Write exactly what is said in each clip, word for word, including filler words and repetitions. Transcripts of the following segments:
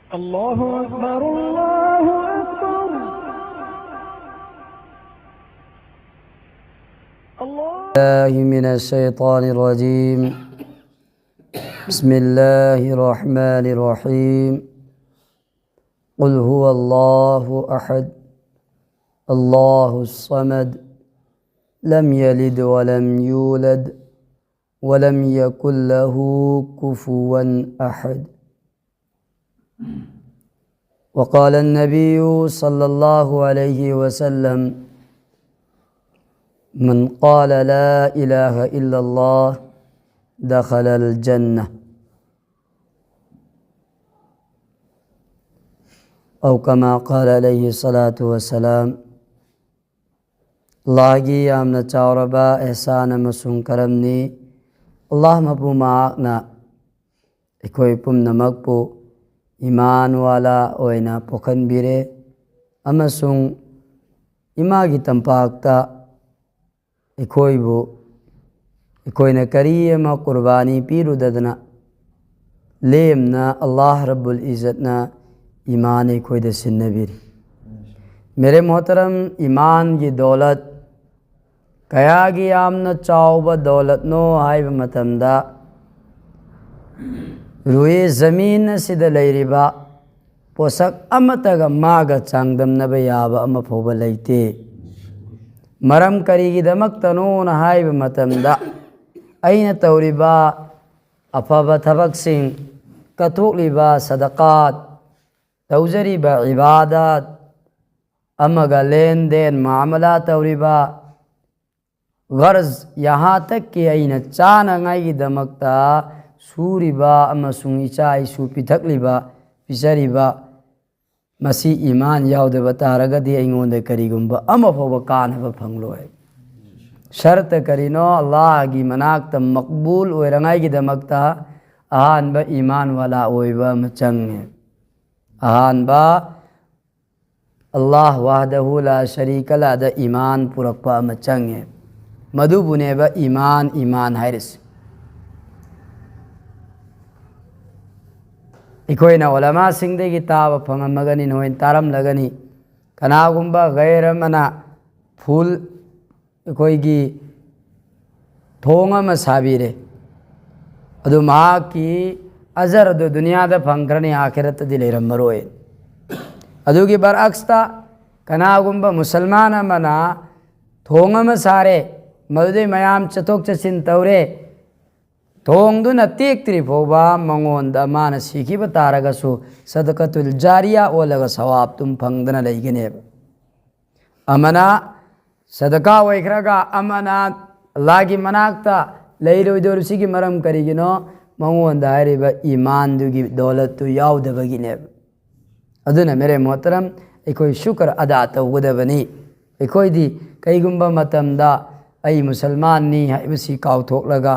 الله أكبر، الله أكبر. الله. بالله من الشيطان الرجيم. بسم الله الرحمن الرحيم. قل هو الله أحد، الله الصمد، لم يلد ولم يولد، ولم يكن له كفوا أحد. وقال النبي صلى الله عليه وسلم: من قال لا إله إلا الله دخل الجنة، أو كما قال عليه الصلاة والسلام. ꯑꯜꯂꯥꯍꯒꯤ ꯌꯥꯝꯅ ꯆꯥꯎꯔꯕ ꯑꯦꯍꯁꯥꯟ ꯑꯃꯁꯨꯡ ꯀꯔꯝꯅꯤ꯫ ꯑꯜꯂꯥꯍ ꯃꯄꯨ ꯃꯍꯥꯛꯅ ꯑꯩꯈꯣꯏ ꯄꯨꯝꯅꯃꯛꯄꯨ ꯏꯃꯥꯟ ꯋꯥꯂꯥ ꯑꯣꯏꯅ ꯄꯣꯛꯍꯟꯕꯤꯔꯦ ꯑꯃꯁꯨꯡ ꯏꯃꯥꯒꯤ ꯇꯝꯄꯥꯛꯇ ꯑꯩꯈꯣꯏꯕꯨ ꯑꯩꯈꯣꯏꯅ ꯀꯔꯤ ꯑꯃ ꯀꯨꯔꯕꯥꯅꯤ ꯄꯤꯔꯨꯗꯗꯅ ꯂꯦꯝꯅ ꯑꯜꯂꯥꯍ ꯔꯕꯨꯜ ꯏꯖꯠꯅ ꯏꯃꯥꯟ ꯑꯩꯈꯣꯏꯗ ꯁꯤꯟꯅꯕꯤꯔꯤ꯫ ꯃꯦꯔꯦ ꯃꯣꯍꯇꯔꯝ, ꯏꯃꯥꯟꯒꯤ ꯗꯧꯂꯠ ꯀꯌꯥꯒꯤ ꯌꯥꯝꯅ ꯆꯥꯎꯕ ꯗꯧꯂꯠꯅꯣ ꯍꯥꯏꯕ ꯃꯇꯝꯗ, ꯔꯨꯏ ꯖꯃꯤꯟ ꯑꯁꯤꯗ ꯂꯩꯔꯤꯕ ꯄꯣꯠꯁꯛ ꯑꯃꯠꯇꯒ ꯃꯥꯒ ꯆꯥꯡꯗꯝꯅꯕ ꯌꯥꯕ ꯑꯃ ꯐꯥꯎꯕ ꯂꯩꯇꯦ꯫ ꯃꯔꯝ ꯀꯔꯤꯒꯤꯗꯃꯛꯇꯅꯣꯅ ꯍꯥꯏꯕ ꯃꯇꯝꯗ, ꯑꯩꯅ ꯇꯧꯔꯤꯕ ꯑꯐꯕ ꯊꯕꯛꯁꯤꯡ, ꯀꯠꯊꯣꯛꯂꯤꯕ ꯁꯗꯀꯥꯠ, ꯇꯧꯖꯔꯤꯕ ꯏꯕꯥꯗꯥꯠ, ꯑꯃꯒ ꯂꯦꯟꯗꯦꯟ ꯃꯥꯃꯂꯥ ꯇꯧꯔꯤꯕ, ꯒꯔꯖ ꯌꯍꯥ ꯇꯛꯀꯤ ꯑꯩꯅ ꯆꯥꯅꯉꯥꯏꯒꯤꯗꯃꯛꯇ ꯁꯨꯔꯤꯕ ꯑꯃꯁꯨꯡ ꯏꯆꯥ ꯏꯁꯨ ꯄꯤꯊꯛꯂꯤꯕ, ꯄꯤꯖꯔꯤꯕ, ꯃꯁꯤ ꯏꯃꯥꯟ ꯌꯥꯎꯗꯕ ꯇꯥꯔꯒꯗꯤ ꯑꯩꯉꯣꯟꯗ ꯀꯔꯤꯒꯨꯝꯕ ꯑꯃ ꯐꯥꯎꯕ ꯀꯥꯟꯅꯕ ꯐꯪꯂꯣꯏ꯫ ꯁꯔꯇ ꯀꯔꯤꯅꯣ? ꯑꯜꯂꯥꯍꯒꯤ ꯃꯅꯥꯛꯇ ꯃꯛꯕꯨꯜ ꯑꯣꯏꯔꯉꯥꯏꯒꯤꯗꯃꯛꯇ ꯑꯍꯥꯟꯕ ꯏꯃꯥꯟ ꯋꯥꯂꯥ ꯑꯣꯏꯕ ꯑꯃ ꯆꯪꯉꯦ꯫ ꯑꯍꯥꯟꯕ ꯑꯜꯂꯥꯍ ꯋꯥꯍꯗꯍꯨ ꯂꯥ ꯁꯔꯤꯀ ꯂꯥꯗ ꯏꯃꯥꯟ ꯄꯨꯔꯛꯄ ꯑꯃ ꯆꯪꯉꯦ꯫ ꯃꯗꯨꯕꯨꯅꯦꯕ ꯏꯃꯥꯟ, ꯏꯃꯥꯟ ꯍꯥꯏꯔꯤꯁꯦ꯫ ꯑꯩꯈꯣꯏꯅ ꯎꯂꯃꯥꯁꯤꯡꯗꯒꯤ ꯇꯥꯕ ꯐꯪꯉꯝꯃꯒꯅꯤ, ꯅꯣꯏꯅ ꯇꯥꯔꯝꯂꯒꯅꯤ꯫ ꯀꯅꯥꯒꯨꯝꯕ ꯒꯩꯔ ꯑꯃꯅ ꯐꯨꯜ ꯑꯩꯈꯣꯏꯒꯤ ꯊꯣꯡ ꯑꯃ ꯁꯥꯕꯤꯔꯦ, ꯑꯗꯨ ꯃꯍꯥꯛꯀꯤ ꯑꯖꯔ ꯑꯗꯨ ꯗꯨꯅꯤꯌꯥꯗ ꯐꯪꯈ꯭ꯔꯅꯤ, ꯑꯥꯈꯤꯔꯠꯇꯗꯤ ꯂꯩꯔꯝꯃꯔꯣꯏ꯫ ꯑꯗꯨꯒꯤ ꯕꯔꯑꯛꯁꯇ ꯀꯅꯥꯒꯨꯝꯕ ꯃꯨꯁꯜꯃꯥꯟ ꯑꯃꯅ ꯊꯣꯡ ꯑꯃ ꯁꯥꯔꯦ, ꯃꯗꯨꯗꯩ ꯃꯌꯥꯝ ꯆꯠꯊꯣꯛ ꯆꯠꯁꯤꯟ ꯇꯧꯔꯦ, ꯊꯣꯡꯗꯨꯅ ꯇꯦꯛꯇ꯭ꯔꯤ ꯐꯥꯎꯕ ꯃꯉꯣꯟꯗ ꯃꯥꯅ ꯁꯤꯈꯤꯕ ꯇꯥꯔꯒꯁꯨ ꯁꯗꯀꯇꯨꯜ ꯖꯥꯔꯤꯌꯥ ꯑꯣꯜꯂꯒ ꯁꯋꯥꯕꯇꯨꯝ ꯐꯪꯗꯅ ꯂꯩꯒꯅꯦꯕ꯫ ꯑꯃꯅ ꯁꯗꯀꯥ ꯑꯣꯏꯈ꯭ꯔꯒ ꯑꯃꯅ ꯑꯜꯂꯥꯍꯒꯤ ꯃꯅꯥꯛꯇ ꯂꯩꯔꯣꯏꯗꯧꯔꯤꯕꯁꯤꯒꯤ ꯃꯔꯝ ꯀꯔꯤꯒꯤꯅꯣ? ꯃꯉꯣꯟꯗ ꯍꯥꯏꯔꯤꯕ ꯏꯃꯥꯟꯗꯨꯒꯤ ꯗꯧꯂꯠꯇꯨ ꯌꯥꯎꯗꯕꯒꯤꯅꯦꯕ꯫ ꯑꯗꯨꯅ ꯃꯦꯔꯦ ꯃꯣꯍꯇꯔꯝ, ꯑꯩꯈꯣꯏ ꯁꯨꯀꯔ ꯑꯗꯥ ꯇꯧꯒꯗꯕꯅꯤ꯫ ꯑꯩꯈꯣꯏꯗꯤ ꯀꯩꯒꯨꯝꯕ ꯃꯇꯝꯗ ꯑꯩ ꯃꯨꯁꯜꯃꯥꯟꯅꯤ ꯍꯥꯏꯕꯁꯤ ꯀꯥꯎꯊꯣꯛꯂꯒ,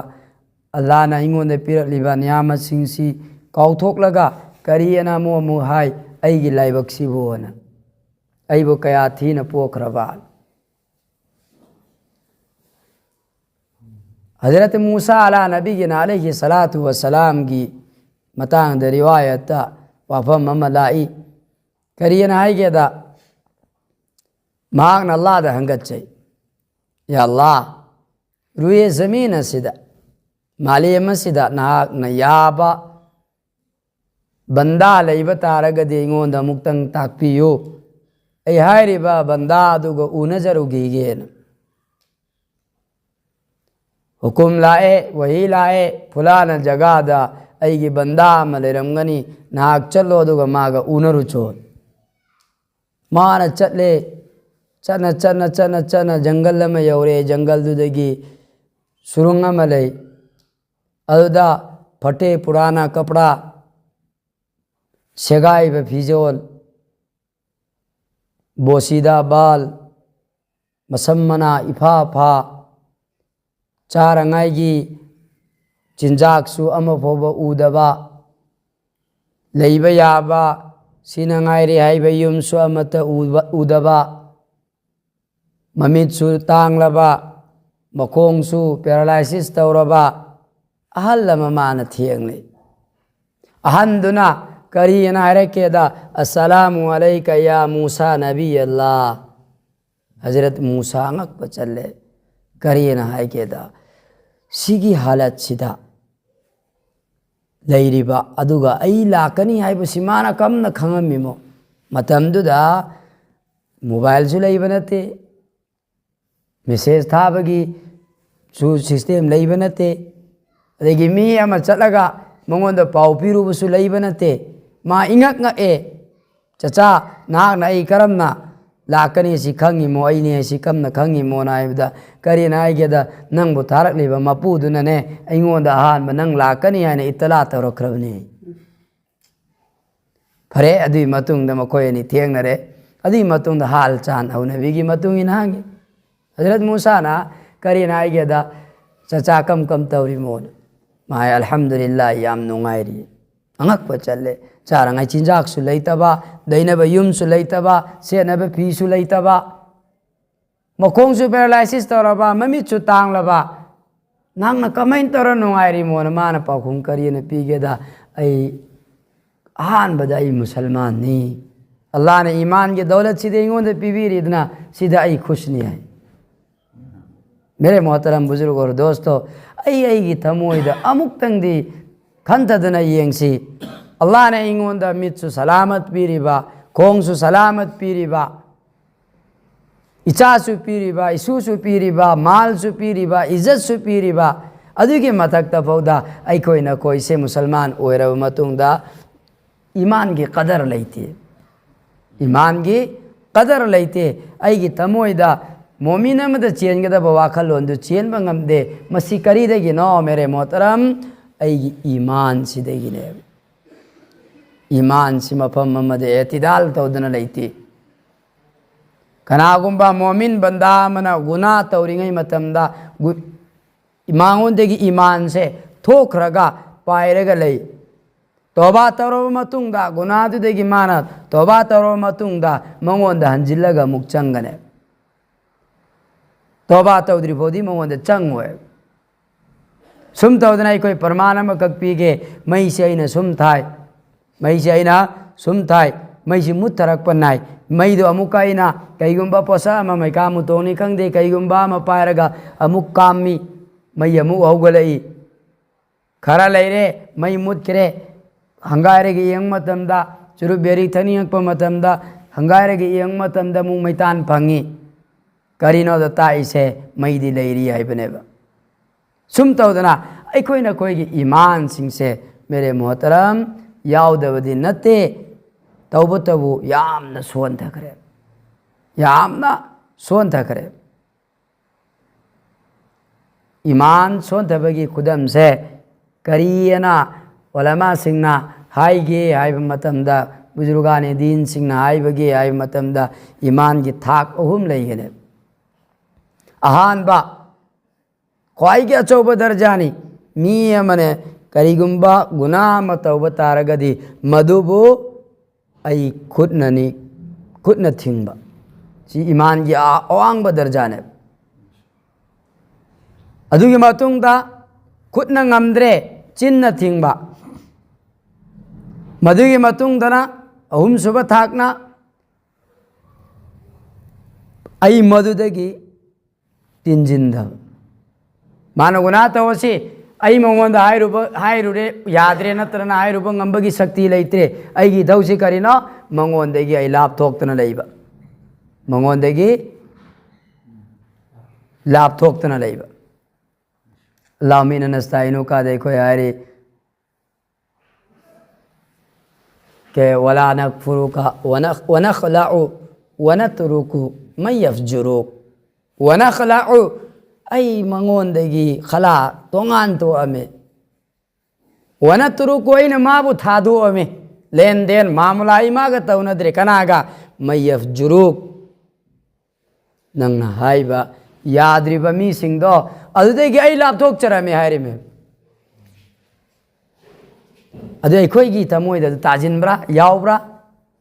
ꯑꯜꯂꯥꯍꯅ ꯑꯩꯉꯣꯟꯗ ꯄꯤꯔꯛꯂꯤꯕ ꯅꯤꯌꯥꯃꯠꯁꯤꯡꯁꯤ ꯀꯥꯎꯊꯣꯛꯂꯒ, ꯀꯔꯤ ꯑꯅ ꯑꯃꯨꯛ ꯑꯃꯨꯛ ꯍꯥꯏ, "ꯑꯩꯒꯤ ꯂꯥꯏꯕꯛꯁꯤꯕꯨ" ꯑꯅ, "ꯑꯩꯕꯨ ꯀꯌꯥ ꯊꯤꯅ ꯄꯣꯛꯈ꯭ꯔꯕ?" ꯍꯖꯔꯠ ꯃꯨꯁꯥ ꯑꯂꯥ ꯅꯕꯤꯒꯤꯅ ꯑꯂꯩꯍꯤ ꯁꯂꯥꯇꯨ ꯋꯁꯂꯥꯝꯒꯤ ꯃꯇꯥꯡꯗ ꯔꯤꯋꯥꯌꯠꯇ ꯋꯥꯐꯝ ꯑꯃ ꯂꯥꯛꯏ꯫ ꯀꯔꯤꯅ ꯍꯥꯏꯒꯦꯗ, ꯃꯍꯥꯛꯅ ꯑꯜꯂꯥꯗ ꯍꯪꯒꯠꯆꯩ, "ꯌꯥ ꯑꯜꯂꯥ, ꯔꯨꯌꯦ ꯖꯃꯤꯟ ꯑꯁꯤꯗ, ꯃꯥꯂꯦꯝ ꯑꯁꯤꯗ ꯅꯍꯥꯛꯅ ꯌꯥꯕ ꯕꯟꯗꯥ ꯂꯩꯕ ꯇꯥꯔꯒꯗꯤ ꯑꯩꯉꯣꯟꯗ ꯑꯃꯨꯛꯇꯪ ꯇꯥꯛꯄꯤꯌꯨ꯫ ꯑꯩ ꯍꯥꯏꯔꯤꯕ ꯕꯟꯗꯥ ꯑꯗꯨꯒ ꯎꯅꯖꯔꯨꯈꯤꯒꯦꯅ꯫ ꯍꯨꯀꯨꯝ ꯂꯥꯛꯑꯦ, ꯋꯥꯍꯤ ꯂꯥꯛꯑꯦ, ꯐꯨꯂꯥꯅ ꯖꯒꯥꯗ ꯑꯩꯒꯤ ꯕꯟꯗꯥ ꯑꯃ ꯂꯩꯔꯝꯒꯅꯤ, ꯅꯍꯥꯛ ꯆꯠꯂꯣ ꯑꯗꯨꯒ ꯃꯥꯒ ꯎꯅꯔꯨꯆꯣ"꯫ ꯃꯥꯅ ꯆꯠꯂꯦ꯫ ꯆꯠꯅ, ꯆꯠꯅ, ꯆꯠꯅ, ꯆꯠꯅ ꯖꯪꯒꯜ ꯑꯃ ꯌꯧꯔꯦ꯫ ꯖꯪꯒꯜꯗꯨꯗꯒꯤ ꯁꯨꯔꯨꯡ ꯑꯃ ꯂꯩ꯫ ꯑꯗꯨꯗ ꯐꯇꯦ ꯄꯨꯔꯥꯅ ꯀꯄ꯭ꯔꯥ, ꯁꯦꯒꯥꯏꯕ ꯐꯤꯖꯣꯜ, ꯕꯣꯁꯤꯗꯥ ꯕꯥꯜ, ꯃꯁꯝ ꯃꯅꯥ ꯏꯐꯥ ꯐꯥ, ꯆꯥꯔꯉꯥꯏꯒꯤ ꯆꯤꯟꯖꯥꯛꯁꯨ ꯑꯃ ꯐꯥꯎꯕ ꯎꯗꯕ, ꯂꯩꯕ ꯌꯥꯕ, ꯁꯤꯅꯉꯥꯏꯔꯦ ꯍꯥꯏꯕ ꯌꯨꯝꯁꯨ ꯑꯃꯠꯇ ꯎꯕ-, ꯎꯗꯕ, ꯃꯃꯤꯠꯁꯨ ꯇꯥꯡꯂꯕ, ꯃꯈꯣꯡꯁꯨ ꯄꯦꯔꯥꯂꯥꯏꯁꯤꯁ ꯇꯧꯔꯕ ꯑꯍꯜ ꯑꯃ ꯃꯥꯅ ꯊꯦꯡꯅꯩ꯫ ꯑꯍꯟꯗꯨꯅ ꯀꯔꯤꯅ ꯍꯥꯏꯔꯛꯀꯦꯗ, "ꯑꯁꯁꯂꯥꯃꯨ ꯑꯂꯩꯀ ꯌꯥ ꯃꯨꯁꯥ ꯅꯕꯤ ꯑꯜꯂꯥ"꯫ ꯍꯖꯔꯠ ꯃꯨꯁꯥ ꯑꯉꯛꯄ ꯆꯜꯂꯦ꯫ ꯀꯔꯤꯅ ꯍꯥꯏꯒꯦꯗ, ꯁꯤꯒꯤ ꯍꯥꯂꯠꯁꯤꯗ ꯂꯩꯔꯤꯕ, ꯑꯗꯨꯒ ꯑꯩ ꯂꯥꯛꯀꯅꯤ ꯍꯥꯏꯕꯁꯤ ꯃꯥꯅ ꯀꯝꯅ ꯈꯪꯉꯝꯃꯤꯃꯣ? ꯃꯇꯝꯗꯨꯗ ꯃꯣꯕꯥꯏꯜꯁꯨ ꯂꯩꯕ ꯅꯠꯇꯦ, ꯃꯦꯁꯦꯖ ꯊꯥꯕꯒꯤ ꯁꯨ ꯁꯤꯁꯇꯦꯝ ꯂꯩꯕ ꯅꯠꯇꯦ, ꯑꯗꯒꯤ ꯃꯤ ꯑꯃ ꯆꯠꯂꯒ ꯃꯉꯣꯟꯗ ꯄꯥꯎ ꯄꯤꯔꯨꯕꯁꯨ ꯂꯩꯕ ꯅꯠꯇꯦ꯫ ꯃꯥ ꯏꯉꯛ ꯉꯛꯑꯦ, "ꯆꯆꯥ, ꯅꯍꯥꯛꯅ ꯑꯩ ꯀꯔꯝꯅ ꯂꯥꯛꯀꯅꯤ ꯁꯤ ꯈꯪꯉꯤꯃꯣ, ꯑꯩꯅꯤ ꯍꯥꯏꯁꯤ ꯀꯝꯅ ꯈꯪꯉꯤꯃꯣꯅ?" ꯍꯥꯏꯕꯗ, "ꯀꯔꯤꯅ ꯍꯥꯏꯒꯦꯗ, ꯅꯪꯕꯨ ꯊꯥꯔꯛꯂꯤꯕ ꯃꯄꯨꯗꯨꯅꯅꯦ ꯑꯩꯉꯣꯟꯗ ꯑꯍꯥꯟꯕ ꯅꯪ ꯂꯥꯛꯀꯅꯤ ꯍꯥꯏꯅ ꯏꯇꯂꯥ ꯇꯧꯔꯛꯈ꯭ꯔꯕꯅꯤ"꯫ ꯐꯔꯦ, ꯑꯗꯨꯒꯤ ꯃꯇꯨꯡꯗ ꯃꯈꯣꯏ ꯑꯅꯤ ꯊꯦꯡꯅꯔꯦ꯫ ꯑꯗꯨꯒꯤ ꯃꯇꯨꯡꯗ ꯍꯥꯜ ꯆꯥꯟ ꯍꯧꯅꯕꯤꯒꯤ ꯃꯇꯨꯡ ꯏꯟꯅ ꯍꯪꯉꯤ꯫ ꯍꯖꯔꯠ ꯃꯨꯁꯥꯅ ꯀꯔꯤꯅ ꯍꯥꯏꯒꯦꯗ, "ꯆꯆꯥ ꯀꯝ ꯀꯝ ꯇꯧꯔꯤꯃꯣꯅ?" ꯃꯥ ꯍꯥꯏ, "ꯑꯜꯍꯝꯗꯨꯂꯤꯜꯂꯥ, ꯌꯥꯝ ꯅꯨꯡꯉꯥꯏꯔꯤ"꯫ ꯑꯉꯛꯄ ꯆꯠꯂꯦ꯫ ꯆꯥꯅꯉꯥꯏ ꯆꯤꯟꯖꯥꯛꯁꯨ ꯂꯩꯇꯕ, ꯂꯩꯅꯕ ꯌꯨꯝꯁꯨ ꯂꯩꯇꯕ, ꯁꯦꯠꯅꯕ ꯐꯤꯁꯨ ꯂꯩꯇꯕ, ꯃꯈꯣꯡꯁꯨ ꯄꯦꯔꯥꯂꯥꯏꯁꯤꯁ ꯇꯧꯔꯕ, ꯃꯃꯤꯠꯁꯨ ꯇꯥꯡꯂꯕ, "ꯅꯪꯅ ꯀꯃꯥꯏꯅ ꯇꯧꯔ ꯅꯨꯡꯉꯥꯏꯔꯤꯃꯣꯅ?" ꯃꯥꯅ ꯄꯥꯎꯈꯨꯝ ꯀꯔꯤꯅ ꯄꯤꯒꯦꯗ, "ꯑꯩ ꯑꯍꯥꯟꯕꯗ ꯑꯩ ꯃꯨꯁꯜꯃꯥꯟꯅꯤ, ꯑꯜꯂꯥꯅ ꯏꯃꯥꯟꯒꯤ ꯗꯧꯂꯠꯁꯤꯗꯤ ꯑꯩꯉꯣꯟꯗ ꯄꯤꯕꯤꯔꯤꯗꯅ, ꯁꯤꯗ ꯑꯩ ꯈꯨꯁꯅꯤ" ꯍꯥꯏ꯫ ꯃꯦꯔꯦ ꯃꯣꯍꯇꯔꯝ ꯕꯨꯖꯨꯔꯒ ꯑꯣꯔ ꯗꯣꯁꯇꯣ, ꯑꯩ ꯑꯩꯒꯤ ꯊꯃꯣꯏꯗ ꯑꯃꯨꯛꯇꯪꯗꯤ ꯈꯟꯊꯗꯨꯅ ꯌꯦꯡꯁꯤ꯫ ꯑꯜꯂꯥꯅ ꯑꯩꯉꯣꯟꯗ ꯃꯤꯠꯁꯨ ꯁꯂꯥꯃꯠ ꯄꯤꯔꯤꯕ, ꯈꯣꯡꯁꯨ ꯁꯂꯥꯃꯠ ꯄꯤꯔꯤꯕ, ꯏꯆꯥꯁꯨ ꯄꯤꯔꯤꯕ, ꯏꯁꯨꯁꯨ ꯄꯤꯔꯤꯕ, ꯃꯥꯜꯁꯨ ꯄꯤꯔꯤꯕ, ꯏꯖꯠꯁꯨ ꯄꯤꯔꯤꯕ, ꯑꯗꯨꯒꯤ ꯃꯊꯛꯇ ꯐꯥꯎꯗ ꯑꯩꯈꯣꯏꯅ ꯑꯩꯈꯣꯏꯁꯦ ꯃꯨꯁꯜꯃꯥꯟ ꯑꯣꯏꯔꯕ ꯃꯇꯨꯡꯗ ꯏꯃꯥꯟꯒꯤ ꯀꯗꯔ ꯂꯩꯇꯦ꯫ ꯏꯃꯥꯟꯒꯤ ꯀꯗꯔ ꯂꯩꯇꯦ꯫ ꯑꯩꯒꯤ ꯊꯃꯣꯏꯗ ꯃꯣꯃꯤꯟ ꯑꯃꯗ ꯆꯦꯟꯒꯗꯕ ꯋꯥꯈꯜꯂꯣꯟꯗꯨ ꯆꯦꯟꯕ ꯉꯝꯗꯦ꯫ ꯃꯁꯤ ꯀꯔꯤꯗꯒꯤꯅꯣ, ꯃꯦꯔꯦ ꯃꯣꯍꯇꯔꯝ? ꯑꯩꯒꯤ ꯏꯃꯥꯟꯁꯤꯗꯒꯤꯅꯦꯕ꯫ ꯏꯃꯥꯟꯁꯤ ꯃꯐꯝ ꯑꯃꯗ ꯑꯦꯇꯤꯗꯥꯜ ꯇꯧꯗꯅ ꯂꯩꯇꯦ꯫ ꯀꯅꯥꯒꯨꯝꯕ ꯃꯣꯃꯤꯟ ꯕꯟꯗꯥ ꯑꯃꯅ ꯒꯨꯅꯥ ꯇꯧꯔꯤꯉꯩ ꯃꯇꯝꯗ ꯒꯨ-, ꯃꯉꯣꯟꯗꯒꯤ ꯏꯃꯥꯟꯁꯦ ꯊꯣꯛꯈ꯭ꯔꯒ ꯄꯥꯏꯔꯒ ꯂꯩ꯫ ꯇꯣꯕꯥ ꯇꯧꯔꯕ ꯃꯇꯨꯡꯗ, ꯒꯨꯅꯥꯗꯨꯗꯒꯤ ꯃꯥꯅ ꯇꯣꯕꯥ ꯇꯧꯔꯕ ꯃꯇꯨꯡꯗ ꯃꯉꯣꯟꯗ ꯍꯟꯖꯤꯜꯂꯒ ꯑꯃꯨꯛ ꯆꯪꯒꯅꯤ꯫ ꯇꯣꯕꯥ ꯇꯧꯗ꯭ꯔꯤ ꯐꯥꯎꯗꯤ ꯃꯉꯣꯟꯗ ꯆꯪꯉꯣꯏ꯫ ꯁꯨꯝ ꯇꯧꯗꯅ ꯑꯩꯈꯣꯏ ꯄ꯭ꯔꯃꯥꯟ ꯑꯃꯈꯛ ꯄꯤꯒꯦ꯫ ꯃꯩꯁꯦ ꯑꯩꯅ ꯁꯨꯝ ꯊꯥꯏ, ꯃꯩꯁꯦ ꯑꯩꯅ ꯁꯨꯝ ꯊꯥꯏ, ꯃꯩꯁꯤ ꯃꯨꯠꯊꯔꯛꯄ ꯅꯥꯏ꯫ ꯃꯩꯗꯣ ꯑꯃꯨꯛꯀ ꯑꯩꯅ ꯀꯩꯒꯨꯝꯕ ꯄꯣꯠꯁꯛ ꯑꯃ ꯃꯩꯈꯥ ꯃꯨꯇꯣꯡꯅꯤ ꯈꯪꯗꯦ, ꯀꯩꯒꯨꯝꯕ ꯑꯃ ꯄꯥꯏꯔꯒ ꯑꯃꯨꯛ ꯀꯥꯝꯃꯤ, ꯃꯩ ꯑꯃꯨꯛ ꯍꯧꯒꯠꯂꯛꯏ꯫ ꯈꯔ ꯂꯩꯔꯦ, ꯃꯩ ꯃꯨꯠꯈ꯭ꯔꯦ꯫ ꯍꯪꯒꯥꯏꯔꯒ ꯌꯦꯡꯕ ꯃꯇꯝꯗ, ꯆꯨꯔꯨꯞ ꯕꯦꯔꯤ ꯊꯛꯅꯤꯡꯉꯛꯄ ꯃꯇꯝꯗ, ꯍꯪꯒꯥꯏꯔꯒ ꯌꯦꯡꯕ ꯃꯇꯝꯗ ꯑꯃꯨꯛ ꯃꯩꯇꯥꯟ ꯐꯪꯉꯤ꯫ ꯀꯔꯤꯅꯣꯗ ꯇꯥꯛꯏꯁꯦ? ꯃꯩꯗꯤ ꯂꯩꯔꯤ ꯍꯥꯏꯕꯅꯦꯕ꯫ ꯁꯨꯝ ꯇꯧꯗꯅ ꯑꯩꯈꯣꯏꯅ ꯑꯩꯈꯣꯏꯒꯤ ꯏꯃꯥꯟꯁꯤꯡꯁꯦ, ꯃꯦꯔꯦ ꯃꯣꯍꯇꯔꯝ, ꯌꯥꯎꯗꯕꯗꯤ ꯅꯠꯇꯦ, ꯇꯧꯕꯇꯕꯨ ꯌꯥꯝꯅ ꯁꯣꯟꯊꯈ꯭ꯔꯦ, ꯌꯥꯝꯅ ꯁꯣꯟꯊꯈ꯭ꯔꯦ꯫ ꯏꯃꯥꯟ ꯁꯣꯟꯊꯕꯒꯤ ꯈꯨꯗꯝꯁꯦ ꯀꯔꯤꯑꯅ ꯑꯣꯂꯃꯥꯁꯤꯡꯅ ꯍꯥꯏꯒꯦ ꯍꯥꯏꯕ ꯃꯇꯝꯗ, ꯕꯨꯖꯨꯔꯒꯥꯅꯦ ꯗꯤꯟꯁꯤꯡꯅ ꯍꯥꯏꯕꯒꯦ ꯍꯥꯏꯕ ꯃꯇꯝꯗ, ꯏꯃꯥꯟꯒꯤ ꯊꯥꯛ ꯑꯍꯨꯝ ꯂꯩꯒꯅꯤ꯫ ꯑꯍꯥꯟꯕ, ꯈ꯭ꯋꯥꯏꯒꯤ ꯑꯆꯧꯕ ꯗꯔꯖꯥꯅꯤ꯫ ꯃꯤ ꯑꯃꯅ ꯀꯔꯤꯒꯨꯝꯕ ꯒꯨꯅꯥ ꯑꯃ ꯇꯧꯕ ꯇꯥꯔꯒꯗꯤ, ꯃꯗꯨꯕꯨ ꯑꯩ ꯈꯨꯠꯅꯅꯤ, ꯈꯨꯠꯅ ꯊꯤꯡꯕ꯫ ꯁꯤ ꯏꯃꯥꯟꯒꯤ ꯑ-, ꯑꯋꯥꯡꯕ ꯗꯔꯖꯥꯅꯦꯕ꯫ ꯑꯗꯨꯒꯤ ꯃꯇꯨꯡꯗ ꯈꯨꯠꯅ ꯉꯝꯗ꯭ꯔꯦ, ꯆꯤꯟꯅ ꯊꯤꯡꯕ꯫ ꯃꯗꯨꯒꯤ ꯃꯇꯨꯡꯗꯅ ꯑꯍꯨꯝꯁꯨꯕ ꯊꯥꯛꯅ ꯑꯩ ꯃꯗꯨꯗꯒꯤ ꯇꯤꯟꯖꯤꯟꯗꯕ꯫ ꯃꯥꯅ ꯒꯨꯅꯥ ꯇꯧꯔꯁꯤ, ꯑꯩ ꯃꯉꯣꯟꯗ ꯍꯥꯏꯔꯨꯕ, ꯍꯥꯏꯔꯨꯔꯦ, ꯌꯥꯗ꯭ꯔꯦ, ꯅꯠꯇ꯭ꯔꯅ ꯍꯥꯏꯔꯨꯕ ꯉꯝꯕꯒꯤ ꯁꯛꯇꯤ ꯂꯩꯇ꯭ꯔꯦ꯫ ꯑꯩꯒꯤ ꯏꯊꯧꯁꯤ ꯀꯔꯤꯅꯣ? ꯃꯉꯣꯟꯗꯒꯤ ꯑꯩ ꯂꯥꯞꯊꯣꯛꯇꯅ ꯂꯩꯕ, ꯃꯉꯣꯟꯗꯒꯤ ꯂꯥꯞꯊꯣꯛꯇꯅ ꯂꯩꯕ꯫ ꯑꯜꯂꯥꯍꯨꯝꯃ ꯏꯟꯅꯥ ꯅꯁꯇꯥꯏꯅꯨꯀꯥꯗ ꯑꯩꯈꯣꯏ ꯍꯥꯏꯔꯤ, ꯀꯦ, "ꯋꯂꯥ ꯅꯛꯐꯨꯔꯨꯀ ꯋꯅꯈ-, ꯋꯅꯈꯂꯥꯎ ꯋꯅꯇꯨꯔꯨꯀꯨ ꯃꯌꯐꯖꯨꯔꯨꯛ ꯋꯅꯈꯂꯥꯎ", ꯑꯩ ꯃꯉꯣꯟꯗꯒꯤ ꯈꯂꯥ ꯇꯣꯉꯥꯟ ꯇꯣꯛꯑꯝꯃꯤ, "ꯋꯅꯇꯨꯔꯨꯀꯨ", ꯑꯩꯅ ꯃꯥꯕꯨ ꯊꯥꯗꯣꯛꯑꯝꯃꯤ, ꯂꯦꯟꯗꯦꯟ ꯃꯥꯃꯨꯂꯥ ꯑꯩ ꯃꯥꯒ ꯇꯧꯅꯗ꯭ꯔꯦ꯫ ꯀꯅꯥꯒ? "ꯃꯌꯐꯖꯨꯔꯨꯛ", ꯅꯪꯅ ꯍꯥꯏꯕ ꯌꯥꯗ꯭ꯔꯤꯕ ꯃꯤꯁꯤꯡꯗꯣ, ꯑꯗꯨꯗꯒꯤ ꯑꯩ ꯂꯥꯞꯊꯣꯛꯆꯔꯝꯃꯦ ꯍꯥꯏꯔꯤꯃꯦ꯫ ꯑꯗꯨ ꯑꯩꯈꯣꯏꯒꯤ ꯊꯃꯣꯏꯗ ꯑꯗꯨ ꯇꯥꯁꯤꯟꯕ꯭ꯔꯥ? ꯌꯥꯎꯕ꯭ꯔꯥ?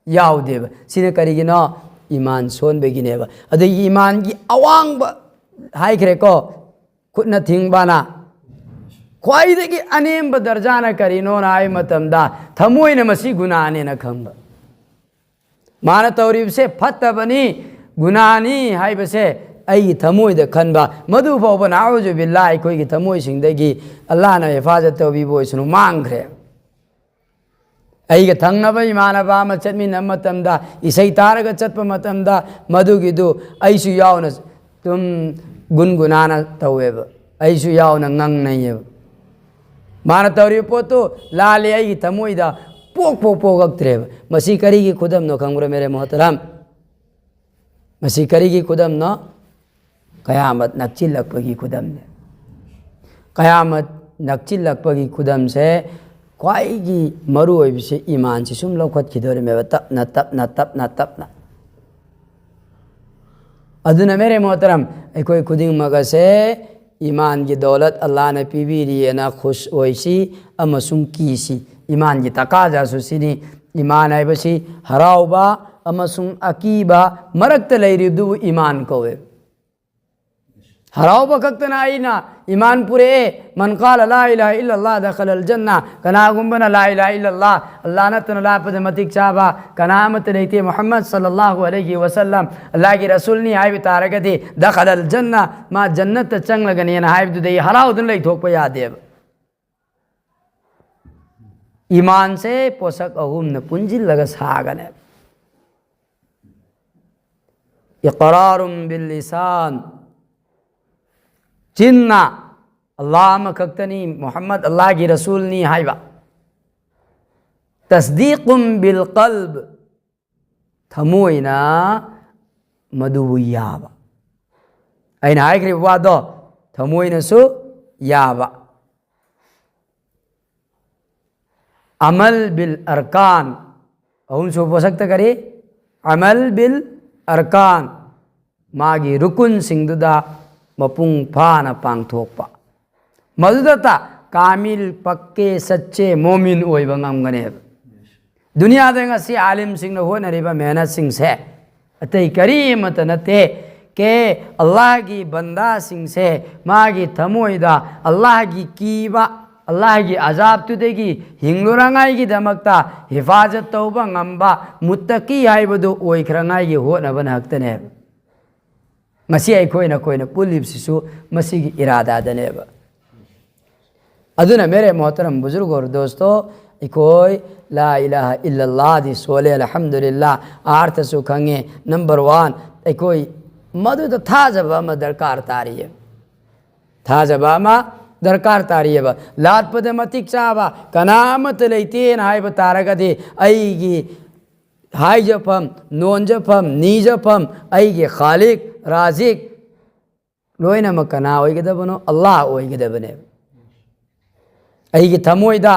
ꯌꯥꯎꯗꯦꯕ꯫ ꯁꯤꯅ ꯀꯔꯤꯒꯤꯅꯣ? ꯏꯃꯥꯟ ꯁꯣꯟꯕꯒꯤꯅꯦꯕ꯫ ꯑꯗꯒꯤ ꯏꯃꯥꯟꯒꯤ ꯑꯋꯥꯡꯕ ꯍꯥꯏꯈ꯭ꯔꯦꯀꯣ, ꯈꯨꯠꯅ ꯊꯤꯡꯕꯅ꯫ ꯈ꯭ꯋꯥꯏꯗꯒꯤ ꯑꯅꯦꯝꯕ ꯗꯔꯖꯥꯅ ꯀꯔꯤꯅꯣꯅ ꯍꯥꯏꯕ ꯃꯇꯝꯗ, ꯊꯃꯣꯏꯅ ꯃꯁꯤ ꯒꯨꯅꯥꯅꯦꯅ ꯈꯪꯕ꯫ ꯃꯥꯅ ꯇꯧꯔꯤꯕꯁꯦ ꯐꯠꯇꯕꯅꯤ, ꯒꯨꯅꯥꯅꯤ ꯍꯥꯏꯕꯁꯦ ꯑꯩꯒꯤ ꯊꯃꯣꯏꯗ ꯈꯟꯕ, ꯃꯗꯨ ꯐꯥꯎꯕ ꯅꯥꯎꯖꯨꯕꯤꯜꯂꯥ ꯑꯩꯈꯣꯏꯒꯤ ꯊꯃꯣꯏꯁꯤꯡꯗꯒꯤ ꯑꯜꯂꯥꯍꯅ ꯍꯤꯐꯥꯖꯠ ꯇꯧꯕꯤꯕ ꯑꯣꯏꯁꯅꯨ, ꯃꯥꯡꯈ꯭ꯔꯦ꯫ ꯑꯩꯒ ꯊꯪꯅꯕ ꯏꯃꯥꯟꯅꯕ ꯑꯃ ꯆꯠꯃꯤꯟꯅꯕ ꯃꯇꯝꯗ, ꯏꯁꯩ ꯇꯥꯔꯒ ꯆꯠꯄ ꯃꯇꯝꯗ, ꯃꯗꯨꯒꯤꯗꯨ ꯑꯩꯁꯨ ꯌꯥꯎꯅ ꯑꯗꯨꯝ ꯒꯨꯟꯒꯨꯅꯥꯅ ꯇꯧꯋꯦꯕ, ꯑꯩꯁꯨ ꯌꯥꯎꯅ ꯉꯪꯅꯩꯌꯦꯕ꯫ ꯃꯥꯅ ꯇꯧꯔꯤꯕ ꯄꯣꯠꯇꯨ ꯂꯥꯜꯂꯦ, ꯑꯩꯒꯤ ꯊꯃꯣꯏꯗ ꯄꯣꯛ ꯄꯣꯛ ꯄꯣꯛꯂꯛꯇ꯭ꯔꯦꯕ꯫ ꯃꯁꯤ ꯀꯔꯤꯒꯤ ꯈꯨꯗꯝꯅꯣ ꯈꯪꯕ꯭ꯔꯥ, ꯃꯦꯔꯦ ꯃꯣꯍꯇꯔꯝ? ꯃꯁꯤ ꯀꯔꯤꯒꯤ ꯈꯨꯗꯝꯅꯣ? ꯀꯌꯥꯃꯠ ꯅꯛꯆꯤꯜꯂꯛꯄꯒꯤ ꯈꯨꯗꯝꯅꯦ꯫ ꯀꯌꯥꯃꯠ ꯅꯛꯆꯤꯜꯂꯛꯄꯒꯤ ꯈꯨꯗꯝꯁꯦ, ꯈ꯭ꯋꯥꯏꯒꯤ ꯃꯔꯨ ꯑꯣꯏꯕꯁꯦ ꯏꯃꯥꯟꯁꯤ ꯁꯨꯝ ꯂꯧꯈꯠꯈꯤꯗꯣꯔꯤꯃꯦꯕ, ꯇꯞꯅ ꯇꯞꯅ ꯇꯞꯅ ꯇꯞꯅ꯫ ꯑꯗꯨꯅ ꯃꯦꯔꯦ ꯃꯣꯍꯇꯔꯝ, ꯑꯩꯈꯣꯏ ꯈꯨꯗꯤꯡꯃꯛ ꯑꯁꯦ ꯏꯃꯥꯟꯒꯤ ꯗꯧꯂꯠ ꯑꯜꯂꯥꯍꯅ ꯄꯤꯕꯤꯔꯤꯑꯅ ꯈꯨꯁ ꯑꯣꯏꯁꯤ ꯑꯃꯁꯨꯡ ꯀꯤꯁꯤ꯫ ꯏꯃꯥꯟꯒꯤ ꯇꯀꯥꯖꯥꯁꯨ ꯁꯤꯅꯤ꯫ ꯏꯃꯥꯟ ꯍꯥꯏꯕꯁꯤ ꯍꯔꯥꯎꯕ ꯑꯃꯁꯨꯡ ꯑꯀꯤꯕ ꯃꯔꯛꯇ ꯂꯩꯔꯤꯕꯗꯨꯕꯨ ꯏꯃꯥꯟ ꯀꯧꯋꯦ꯫ ꯍꯔꯥꯎꯕ ꯈꯛꯇꯅ ꯑꯩꯅ ꯏꯃꯥꯟ ꯄꯨꯔꯛꯑꯦ꯫ "ꯃꯟ ꯀꯥꯂ ꯂꯥ ꯏꯂꯥꯍ ꯏꯜꯂꯜꯂꯥꯍ ꯗꯈꯂꯜ ꯖꯟꯅ", ꯀꯅꯥꯒꯨꯝꯕꯅ "ꯂꯥ ꯏꯂꯥꯍ ꯏꯜꯂꯜꯂꯥꯍ, ꯑꯜꯂꯥꯍ ꯅꯠꯇꯅ ꯂꯥꯠꯄꯗ ꯃꯇꯤꯛ ꯆꯥꯕ ꯀꯅꯥ ꯑꯃꯠꯇ ꯂꯩꯇꯦ, ꯃꯨꯍꯝꯃꯗ ꯁꯜꯂꯜꯂꯥꯍꯨ ꯑꯂꯩꯍꯤ ꯋꯁꯜꯂꯝ ꯑꯜꯂꯥꯍꯒꯤ ꯔꯁꯨꯜꯅꯤ" ꯍꯥꯏꯕ ꯇꯥꯔꯒꯗꯤ, "ꯗꯈꯂꯜ ꯖꯟꯅ", ꯃꯥ ꯖꯟꯅꯠꯇ ꯆꯪꯂꯒꯅꯦꯅ ꯍꯥꯏꯕꯗꯨꯗ ꯑꯩ ꯍꯔꯥꯎꯗꯨꯅ ꯂꯩꯊꯣꯛꯄ ꯌꯥꯗꯦꯕ꯫ ꯏꯃꯥꯟꯁꯦ ꯄꯣꯠꯁꯛ ꯑꯍꯨꯝꯅ ꯄꯨꯟꯁꯤꯜꯂꯒ ꯁꯥꯒꯅꯦꯕ꯫ "ꯏꯛꯔꯥꯔꯨꯝ ꯕꯤꯜ ꯂꯤꯁꯥꯟ", ꯆꯤꯟꯅ "ꯑꯜꯂꯥꯍ ꯑꯃꯈꯛꯇꯅꯤ, ꯃꯨꯍꯝꯃꯗ ꯑꯜꯂꯥꯍꯒꯤ ꯔꯁꯨꯜꯅꯤ" ꯍꯥꯏꯕ꯫ "ꯇꯁꯗꯤꯀꯨꯝ ꯕꯤꯜ ꯀꯜꯕ", ꯊꯃꯣꯏꯅ ꯃꯗꯨꯕꯨ ꯌꯥꯕ꯫ ꯑꯩꯅ ꯍꯥꯏꯈ꯭ꯔꯤꯕ ꯋꯥꯗꯣ ꯊꯃꯣꯏꯅꯁꯨ ꯌꯥꯕ꯫ "ꯑꯃꯜ ꯕꯤꯜ ꯑꯔꯀꯥꯟ", ꯑꯍꯨꯝꯁꯨꯕ ꯄꯣꯠꯁꯛꯇ ꯀꯔꯤ? "ꯑꯃꯜ ꯕꯤꯜ ꯑꯔꯀꯥꯟ", ꯃꯥꯒꯤ ꯔꯨꯀꯨꯟꯁꯤꯡꯗꯨꯗ ꯃꯄꯨꯡ ꯐꯥꯅ ꯄꯥꯡꯊꯣꯛꯄ꯫ ꯃꯗꯨꯗꯇ ꯀꯥꯃꯤꯜ, ꯄꯛꯀꯦ, ꯁꯠꯆꯦ, ꯃꯣꯃꯤꯟ ꯑꯣꯏꯕ ꯉꯝꯒꯅꯦꯕ꯫ ꯗꯨꯅꯤꯌꯥꯗ ꯉꯁꯤ ꯑꯥꯂꯤꯝꯁꯤꯡꯅ ꯍꯣꯠꯅꯔꯤꯕ ꯃꯦꯍꯅꯠꯁꯤꯡꯁꯦ ꯑꯇꯩ ꯀꯔꯤ ꯑꯃꯠꯇ ꯅꯠꯇꯦ꯫ ꯀꯦ ꯑꯜꯂꯥꯍꯒꯤ ꯕꯟꯗꯥꯁꯤꯡꯁꯦ ꯃꯥꯒꯤ ꯊꯃꯣꯏꯗ ꯑꯜꯂꯥꯍꯒꯤ ꯀꯤꯕ, ꯑꯜꯂꯥꯍꯒꯤ ꯑꯖꯥꯕꯇꯨꯗꯒꯤ ꯍꯤꯡꯂꯨꯔꯉꯥꯏꯒꯤꯗꯃꯛꯇ ꯍꯤꯐꯥꯖꯠ ꯇꯧꯕ ꯉꯝꯕ ꯃꯨꯠꯇꯀꯤ ꯍꯥꯏꯕꯗꯨ ꯑꯣꯏꯈ꯭ꯔꯉꯥꯏꯒꯤ ꯍꯣꯠꯅꯕꯅ ꯈꯛꯇꯅꯦꯕ꯫ ꯉꯁꯤ ꯑꯩꯈꯣꯏꯅ ꯑꯩꯈꯣꯏꯅ ꯄꯨꯜꯂꯤꯕꯁꯤꯁꯨ ꯃꯁꯤꯒꯤ ꯏꯔꯥꯗꯥꯗꯅꯦꯕ꯫ ꯑꯗꯨꯅ ꯃꯦꯔꯦ ꯃꯣꯍꯇꯔꯝ ꯕꯨꯖꯨꯔꯒ ꯑꯣꯔ ꯗꯣꯁꯇꯣ, ꯑꯩꯈꯣꯏ ꯂꯥ ꯏꯂꯥꯍ ꯏꯜꯂꯜꯂꯥꯍꯗꯤ ꯁꯣꯜꯂꯦ, ꯑꯜꯍꯝꯗꯨꯂꯤꯜꯂꯥꯍ, ꯑꯥꯔꯊꯁꯨ ꯈꯪꯉꯦ꯫ ꯅꯝꯕꯔ ꯋꯥꯟ, ꯑꯩꯈꯣꯏ ꯃꯗꯨꯗ ꯊꯥꯖꯕ ꯑꯃ ꯗꯔꯀꯥꯔ ꯇꯥꯔꯤꯌꯦ꯫ ꯊꯥꯖꯕ ꯑꯃ ꯗꯔꯀꯥꯔ ꯇꯥꯔꯤꯑꯕ꯫ ꯂꯥꯠꯄꯗ ꯃꯇꯤꯛ ꯆꯥꯕ ꯀꯅꯥ ꯑꯃꯠꯇ ꯂꯩꯇꯦꯅ ꯍꯥꯏꯕ ꯇꯥꯔꯒꯗꯤ, ꯑꯩꯒꯤ ꯍꯥꯏꯖꯐꯝ, ꯅꯣꯟꯖꯐꯝ, ꯅꯤꯖꯐꯝ, ꯑꯩꯒꯤ ꯈꯥꯂꯤꯛ, ꯔꯥꯖꯤꯛ, ꯂꯣꯏꯅꯃꯛ ꯀꯅꯥ ꯑꯣꯏꯒꯗꯕꯅꯣ? ꯑꯜꯂꯥꯍ ꯑꯣꯏꯒꯗꯕꯅꯦꯕ꯫ ꯑꯩꯒꯤ ꯊꯃꯣꯏꯗ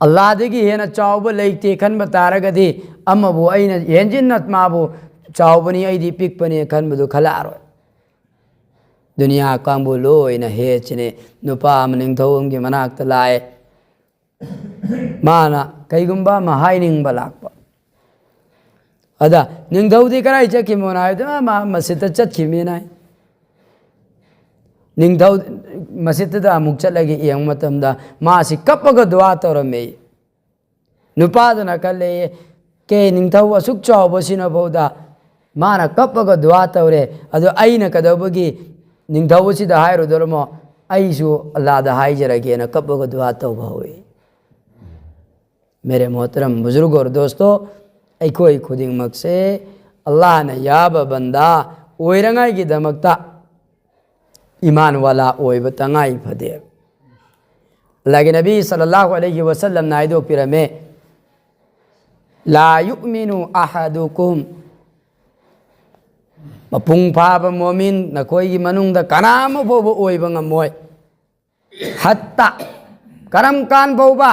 ꯑꯜꯂꯥꯍꯗꯒꯤ ꯍꯦꯟꯅ ꯆꯥꯎꯕ ꯂꯩꯇꯦ ꯈꯟꯕ ꯇꯥꯔꯒꯗꯤ, ꯑꯃꯕꯨ ꯑꯩꯅ ꯍꯦꯟꯖꯤꯟꯅ ꯃꯥꯕꯨ ꯆꯥꯎꯕꯅꯤ, ꯑꯩꯗꯤ ꯄꯤꯛꯄꯅꯤ ꯈꯟꯕꯗꯨ ꯈꯜꯂꯛꯑꯔꯣꯏ꯫ ꯗꯨꯅꯤꯌꯥ ꯀꯥꯡꯕꯨ ꯂꯣꯏꯅ ꯍꯦꯠꯁꯤꯅꯦ꯫ ꯅꯨꯄꯥ ꯑꯃ ꯅꯤꯡꯊꯧ ꯑꯃꯒꯤ ꯃꯅꯥꯛꯇ ꯂꯥꯛꯑꯦ꯫ ꯃꯥꯅ ꯀꯩꯒꯨꯝꯕ ꯑꯃ ꯍꯥꯏꯅꯤꯡꯕ ꯂꯥꯛꯄ꯫ ꯑꯗ ꯅꯤꯡꯊꯧꯗꯤ ꯀꯗꯥꯏ ꯆꯠꯈꯤꯕꯅꯣ ꯍꯥꯏꯕꯗ, "ꯑ, ꯃꯥ ꯃꯁꯤꯗ ꯆꯠꯈꯤꯕꯅꯤꯅ" ꯍꯥꯏ꯫ ꯅꯤꯡꯊꯧ ꯃꯁꯤꯗ ꯑꯃꯨꯛ ꯆꯠꯂꯒ ꯌꯦꯡꯕ ꯃꯇꯝꯗ ꯃꯥꯁꯤ ꯀꯞꯄꯒ ꯗꯨꯋꯥ ꯇꯧꯔꯝꯃꯦ꯫ ꯅꯨꯄꯥꯗꯨꯅ ꯈꯜꯂꯦ, "ꯀꯦ ꯅꯤꯡꯊꯧ ꯑꯁꯨꯛ ꯆꯥꯎꯕꯁꯤꯅꯐꯥꯎꯗ ꯃꯥꯅ ꯀꯞꯄꯒ ꯗꯨꯋꯥ ꯇꯧꯔꯦ, ꯑꯗꯣ ꯑꯩꯅ ꯀꯩꯗꯧꯕꯒꯤ ꯅꯤꯡꯊꯧ ꯑꯁꯤꯗ ꯍꯥꯏꯔꯨꯗꯣꯔꯃꯣ? ꯑꯩꯁꯨ ꯑꯜꯂꯥꯗ ꯍꯥꯏꯖꯔꯒꯦꯅ" ꯀꯞꯄꯒ ꯗꯨꯋꯥ ꯇꯧꯕ ꯍꯧꯏ꯫ ꯃꯦꯔꯦ ꯃꯣꯍꯇꯔꯝ ꯕꯨꯖꯨꯔꯒ ꯑꯣꯔ ꯗꯣꯁꯇꯣ, ꯑꯩꯈꯣꯏ ꯈꯨꯗꯤꯡꯃꯛꯁꯦ ꯑꯜꯂꯥꯍꯅ ꯌꯥꯕ ꯕꯟꯗꯥ ꯑꯣꯏꯔꯉꯥꯏꯒꯤꯗꯃꯛꯇ ꯏꯃꯥꯟ ꯋꯥꯂꯥ ꯑꯣꯏꯕ ꯇꯉꯥꯏ ꯐꯗꯦ꯫ ꯑꯜꯂꯥꯍꯒꯤ ꯅꯕꯤ ꯁꯜꯂꯜꯂꯥꯍꯨ ꯑꯂꯩꯍꯤ ꯋꯁꯜꯂꯝꯅ ꯍꯥꯏꯗꯣꯛꯄꯤꯔꯝꯃꯦ, "ꯂꯥ ꯌꯨꯛꯃꯤꯅꯨ ꯑꯍꯗꯨꯀꯨꯝ", ꯃꯄꯨꯡ ꯐꯥꯕ ꯃꯣꯃꯤꯟ ꯅꯈꯣꯏꯒꯤ ꯃꯅꯨꯡꯗ ꯀꯅꯥ ꯑꯃ ꯐꯥꯎꯕ ꯑꯣꯏꯕ ꯉꯝꯃꯣꯏ꯫ "ꯍꯠꯇꯥ", ꯀꯔꯝ ꯀꯥꯟ ꯐꯥꯎꯕ?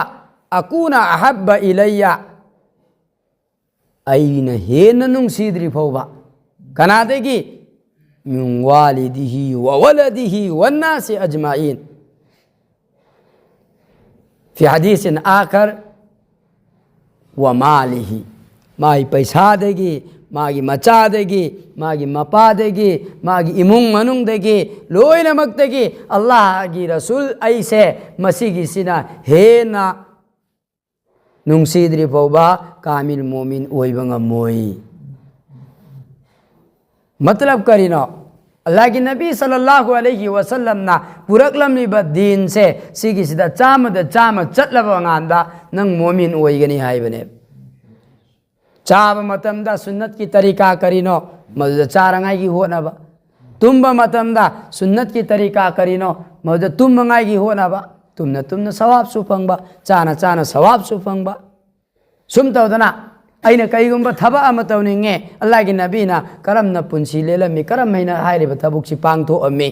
"ꯑꯀꯨꯅ ꯑꯍꯕ ꯏꯂꯩꯌ", ꯑꯩꯅ ꯍꯦꯟꯅ ꯅꯨꯡꯁꯤꯗ꯭ꯔꯤ ꯐꯥꯎꯕ꯫ ꯀꯅꯥꯗꯒꯤ? "ꯃꯤꯟ ꯋꯥꯂꯤꯗꯤꯍꯤ ꯋ ꯋꯂꯗꯤꯍꯤ ꯋꯟꯅꯥꯁꯤ ꯑꯖꯃꯥꯏꯟ꯫ ꯐꯤ ꯍꯗꯤꯁꯤꯟ ꯑꯥꯈꯔ, ꯋ ꯃꯥꯂꯤꯍꯤ", ꯃꯥꯒꯤ ꯄꯩꯁꯥꯗꯒꯤ, ꯃꯥꯒꯤ ꯃꯆꯥꯗꯒꯤ, ꯃꯥꯒꯤ ꯃꯄꯥꯗꯒꯤ, ꯃꯥꯒꯤ ꯏꯃꯨꯡ ꯃꯅꯨꯡꯗꯒꯤ, ꯂꯣꯏꯅꯃꯛꯇꯒꯤ ꯑꯜꯂꯥꯍꯒꯤ ꯔꯁꯨꯜ ꯑꯩꯁꯦ ꯃꯁꯤꯒꯤꯁꯤꯅ ꯍꯦꯟꯅ ꯅꯨꯡꯁꯤꯗ꯭ꯔꯤ ꯐꯥꯎꯕ ꯀꯥꯃꯤꯜ ꯃꯣꯃꯤꯟ ꯑꯣꯏꯕ ꯉꯝꯃꯣꯏ꯫ ꯃꯇꯂꯕ ꯀꯔꯤꯅꯣ? ꯑꯜꯂꯥꯍꯒꯤ ꯅꯕꯤ ꯁꯜꯂꯜꯂꯥꯍꯨ ꯑꯂꯩꯍꯤ ꯋꯁꯜꯂꯝꯅ ꯄꯨꯔꯛꯂꯝꯂꯤꯕ ꯗꯤꯟꯁꯦ ꯁꯤꯒꯤꯁꯤꯗ ꯆꯥꯝꯃꯗ ꯆꯥꯝꯃ ꯆꯠꯂꯕ ꯀꯥꯟꯗ ꯅꯪ ꯃꯣꯃꯤꯟ ꯑꯣꯏꯒꯅꯤ ꯍꯥꯏꯕꯅꯦ꯫ ꯆꯥꯕ ꯃꯇꯝꯗ ꯁꯨꯟꯅꯠꯀꯤ ꯇꯔꯤꯀꯥ ꯀꯔꯤꯅꯣ? ꯃꯗꯨꯗ ꯆꯥꯔꯉꯥꯏꯒꯤ ꯍꯣꯠꯅꯕ꯫ ꯇꯨꯝꯕ ꯃꯇꯝꯗ ꯁꯨꯟꯅꯠꯀꯤ ꯇꯔꯤꯀꯥ ꯀꯔꯤꯅꯣ? ꯃꯗꯨꯗ ꯇꯨꯝꯅꯉꯥꯏꯒꯤ ꯍꯣꯠꯅꯕ꯫ ꯇꯨꯝꯅ ꯇꯨꯝꯅ ꯁꯋꯥꯕꯁꯨ ꯐꯪꯕ, ꯆꯥꯅ ꯆꯥꯅ ꯁꯋꯥꯕꯁꯨ ꯐꯪꯕ꯫ ꯁꯨꯝ ꯇꯧꯗꯅ ꯑꯩꯅ ꯀꯩꯒꯨꯝꯕ ꯊꯕꯛ ꯑꯃ ꯇꯧꯅꯤꯡꯉꯦ, ꯑꯜꯂꯥꯍꯒꯤ ꯅꯕꯤꯅ ꯀꯔꯝꯅ ꯄꯨꯟꯁꯤ ꯂꯦꯜꯂꯝꯃꯤ, ꯀꯔꯝ ꯍꯥꯏꯅ ꯍꯥꯏꯔꯤꯕ ꯊꯕꯛꯁꯤ ꯄꯥꯡꯊꯣꯛꯑꯝꯃꯤ,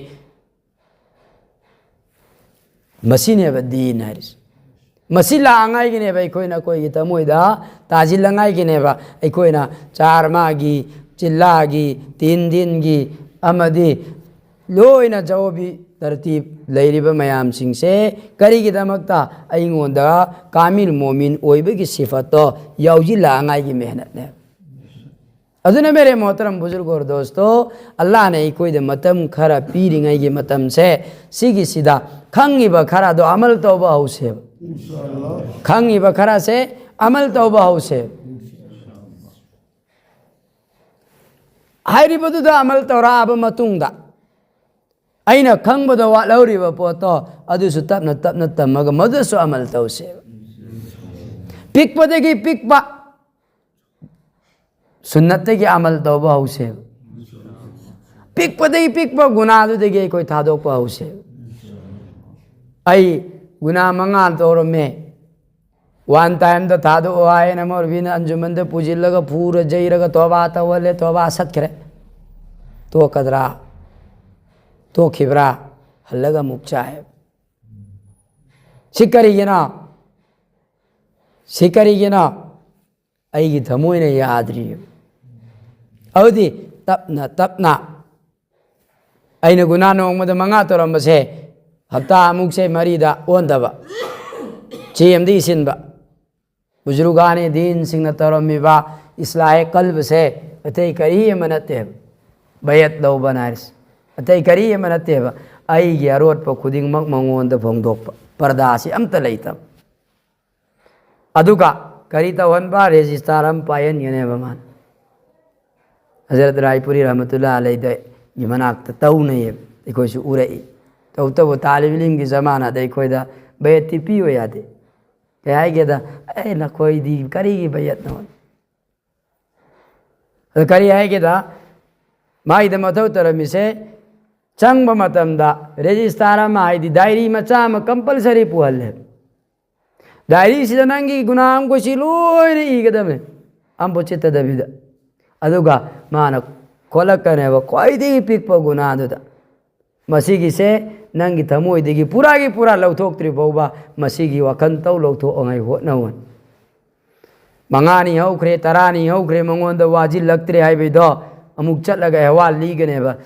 ꯃꯁꯤꯅꯦꯕ ꯗꯤꯟ ꯍꯥꯏꯔꯤꯁꯦ꯫ ꯃꯁꯤ ꯂꯥꯛꯉꯥꯏꯒꯤꯅꯦꯕ ꯑꯩꯈꯣꯏꯅ ꯑꯩꯈꯣꯏꯒꯤ ꯊꯃꯣꯏꯗ ꯇꯥꯁꯤꯜꯂꯉꯥꯏꯒꯤꯅꯦꯕ ꯑꯩꯈꯣꯏꯅ ꯆꯥꯔꯃꯥꯒꯤ, ꯆꯤꯜꯂꯥꯒꯤ, ꯇꯤꯟ ꯗꯤꯟꯒꯤ ꯑꯃꯗꯤ ꯂꯣꯏꯅ ꯖꯋꯥꯕꯤ ꯇꯔꯇꯤꯕ ꯂꯩꯔꯤꯕ ꯃꯌꯥꯝꯁꯤꯡꯁꯦ ꯀꯔꯤꯒꯤꯗꯃꯛꯇ? ꯑꯩꯉꯣꯟꯗ ꯀꯥꯃꯤꯜ ꯃꯣꯃꯤꯟ ꯑꯣꯏꯕꯒꯤ ꯁꯤꯐꯠꯇꯣ ꯌꯥꯎꯁꯤꯜꯂꯛꯉꯥꯏꯒꯤ ꯃꯦꯍꯅꯠꯅꯦꯕ꯫ ꯑꯗꯨꯅ ꯃꯦꯔꯦ ꯃꯣꯍꯇꯔꯝ ꯕꯨꯖꯨꯔꯒ ꯑꯣꯔ ꯗꯣꯁꯇꯣ, ꯑꯜꯂꯥꯍꯅ ꯑꯩꯈꯣꯏꯗ ꯃꯇꯝ ꯈꯔ ꯄꯤꯔꯤꯉꯩꯒꯤ ꯃꯇꯝꯁꯦ, ꯁꯤꯒꯤꯁꯤꯗ ꯈꯪꯉꯤꯕ ꯈꯔꯗꯣ ꯑꯃꯜ ꯇꯧꯕ ꯍꯧꯁꯦꯕ꯫ ꯈꯪꯉꯤꯕ ꯈꯔꯁꯦ ꯑꯃꯜ ꯇꯧꯕ ꯍꯧꯁꯦꯕ꯫ ꯍꯥꯏꯔꯤꯕꯗꯨꯗ ꯑꯃꯜ ꯇꯧꯔꯛꯑꯕ ꯃꯇꯨꯡꯗ ꯑꯩꯅ ꯈꯪꯕꯗ ꯋꯥꯠꯍꯧꯔꯤꯕ ꯄꯣꯠꯇꯣ ꯑꯗꯨꯁꯨ ꯇꯞꯅ ꯇꯞꯅ ꯇꯝꯃꯒ ꯃꯗꯨꯁꯨ ꯑꯃꯜ ꯇꯧꯁꯦꯕ꯫ ꯄꯤꯛꯄꯗꯒꯤ ꯄꯤꯛꯄ ꯁꯨꯟꯅꯠꯇꯒꯤ ꯑꯃꯜ ꯇꯧꯕ ꯍꯧꯁꯦꯕ꯫ ꯄꯤꯛꯄꯗꯒꯤ ꯄꯤꯛꯄ ꯒꯨꯅꯥꯗꯨꯗꯒꯤ ꯑꯩꯈꯣꯏ ꯊꯥꯗꯣꯛꯄ ꯍꯧꯁꯦꯕ꯫ ꯑꯩ ꯒꯨꯅꯥ ꯃꯉꯥ ꯇꯧꯔꯝꯃꯦ, ꯋꯥꯟ ꯇꯥꯏꯝꯗ ꯊꯥꯗꯣꯛꯑꯣ ꯍꯥꯏꯅ ꯃꯧꯂꯕꯤꯅ ꯑꯟꯖꯨꯃꯟꯗ ꯄꯨꯁꯤꯜꯂꯒ ꯐꯨꯔ ꯌꯩꯔꯒ ꯇꯣꯕꯥ ꯇꯧꯍꯜꯂꯦ, ꯇꯣꯕꯥ ꯁꯠꯈ꯭ꯔꯦ꯫ ꯇꯣꯛꯀꯗ꯭ꯔꯥ? ꯇꯣꯛꯈꯤꯕ꯭ꯔꯥ? ꯍꯜꯂꯒ ꯑꯃꯨꯛ ꯆꯥꯏ꯫ ꯁꯤ ꯀꯔꯤꯒꯤꯅꯣ? ꯁꯤ ꯀꯔꯤꯒꯤꯅꯣ? ꯑꯩꯒꯤ ꯊꯃꯣꯏꯅ ꯌꯥꯗ꯭ꯔꯤ꯫ ꯑꯗꯨꯗꯤ ꯇꯞꯅ ꯇꯞꯅ ꯑꯩꯅ ꯒꯨꯅꯥ ꯅꯣꯡꯃꯗ ꯃꯉꯥ ꯇꯧꯔꯝꯕꯁꯦ ꯍꯞꯇꯥ ꯑꯃꯨꯛꯁꯦ ꯃꯔꯤꯗ ꯑꯣꯟꯗꯕ, ꯆꯦ ꯑꯃꯗ ꯏꯁꯤꯟꯕ꯫ ꯕꯨꯖꯨꯔꯨꯒꯥꯅꯤ ꯗꯤꯟꯁꯤꯡꯅ ꯇꯧꯔꯝꯃꯤꯕ ꯏꯁꯂꯥꯍꯦ ꯀꯜꯕꯁꯦ ꯑꯇꯩ ꯀꯔꯤ ꯑꯃ ꯅꯠꯇꯦꯕ꯫ ꯕꯌꯠ ꯂꯧꯕꯅ ꯍꯥꯏꯔꯤꯁꯦ ꯑꯇꯩ ꯀꯔꯤ ꯑꯃ ꯅꯠꯇꯦꯕ꯫ ꯑꯩꯒꯤ ꯑꯔꯣꯠꯄ ꯈꯨꯗꯤꯡꯃꯛ ꯃꯉꯣꯟꯗ ꯐꯣꯡꯗꯣꯛꯄ, ꯄꯔꯗꯥꯁꯤ ꯑꯝꯇ ꯂꯩꯇꯕ꯫ ꯑꯗꯨꯒ ꯀꯔꯤ ꯇꯧꯍꯟꯕ? ꯔꯦꯖꯤꯁꯇꯥꯔ ꯑꯃ ꯄꯥꯏꯍꯟꯒꯅꯦꯕ ꯃꯥꯅ꯫ ꯍꯖꯔꯠ ꯔꯥꯏꯄꯨꯔꯤ ꯔꯍꯃꯇꯨꯜꯂꯥ ꯑꯂꯩꯗꯒꯤ ꯃꯅꯥꯛꯇ ꯇꯧꯅꯩꯌꯦꯕ, ꯑꯩꯈꯣꯏꯁꯨ ꯎꯔꯛꯏ꯫ ꯇꯧꯕꯇꯕꯨ ꯇꯥꯂꯤꯕ ꯏꯂꯤꯝꯒꯤ ꯖꯃꯥꯅꯥꯗ ꯑꯩꯈꯣꯏꯗ ꯕꯌꯠꯇꯤ ꯄꯤꯌꯨ ꯌꯥꯗꯦ꯫ ꯀꯩ ꯍꯥꯏꯒꯦꯗ, "ꯑꯦ, ꯅꯈꯣꯏꯗꯤ ꯀꯔꯤꯒꯤ ꯕꯌꯠꯅꯣ?" ꯑꯗ ꯀꯔꯤ ꯍꯥꯏꯒꯦꯗ, ꯃꯥꯒꯤꯗ ꯃꯊꯧ ꯇꯧꯔꯝꯃꯤꯁꯦ, ꯆꯪꯕ ꯃꯇꯝꯗ ꯔꯦꯖꯤꯁꯇꯥꯔ ꯑꯃ, ꯍꯥꯏꯗꯤ ꯗꯥꯏꯔꯤ ꯃꯆꯥ ꯑꯃ ꯀꯝꯄꯜꯁꯔꯤ ꯄꯨꯍꯜꯂꯦ꯫ ꯗꯥꯏꯔꯤꯁꯤꯗ ꯅꯪꯒꯤ ꯒꯨꯅꯥ ꯑꯃꯈꯣꯏꯁꯤ ꯂꯣꯏꯅ ꯏꯒꯗꯕꯅꯤ, ꯑꯃꯐꯥꯎ ꯆꯤꯠꯇꯗꯕꯤꯗ꯫ ꯑꯗꯨꯒ ꯃꯥꯅ ꯈꯣꯠꯂꯛꯀꯅꯦꯕ ꯈ꯭ꯋꯥꯏꯗꯒꯤ ꯄꯤꯛꯄ ꯒꯨꯅꯥꯗꯨꯗ꯫ ꯃꯁꯤꯒꯤꯁꯦ ꯅꯪꯒꯤ ꯊꯃꯣꯏꯗꯒꯤ ꯄꯨꯔꯥꯒꯤ ꯄꯨꯔꯥ ꯂꯧꯊꯣꯛꯇ꯭ꯔꯤ ꯐꯥꯎꯕ ꯃꯁꯤꯒꯤ ꯋꯥꯈꯜ ꯇꯧ ꯂꯧꯊꯣꯛꯅꯉꯥꯏ ꯍꯣꯠꯅꯧ꯫ ꯃꯉꯥꯅꯤ ꯍꯧꯈ꯭ꯔꯦ, ꯇꯔꯥꯅꯤ ꯍꯧꯈ꯭ꯔꯦ, ꯃꯉꯣꯟꯗ ꯋꯥꯁꯤꯜꯂꯛꯇ꯭ꯔꯦ ꯍꯥꯏꯕꯩꯗꯣ ꯑꯃꯨꯛ ꯆꯠꯂꯒ ꯑꯍꯋꯥꯜ ꯂꯤꯒꯅꯦꯕ꯫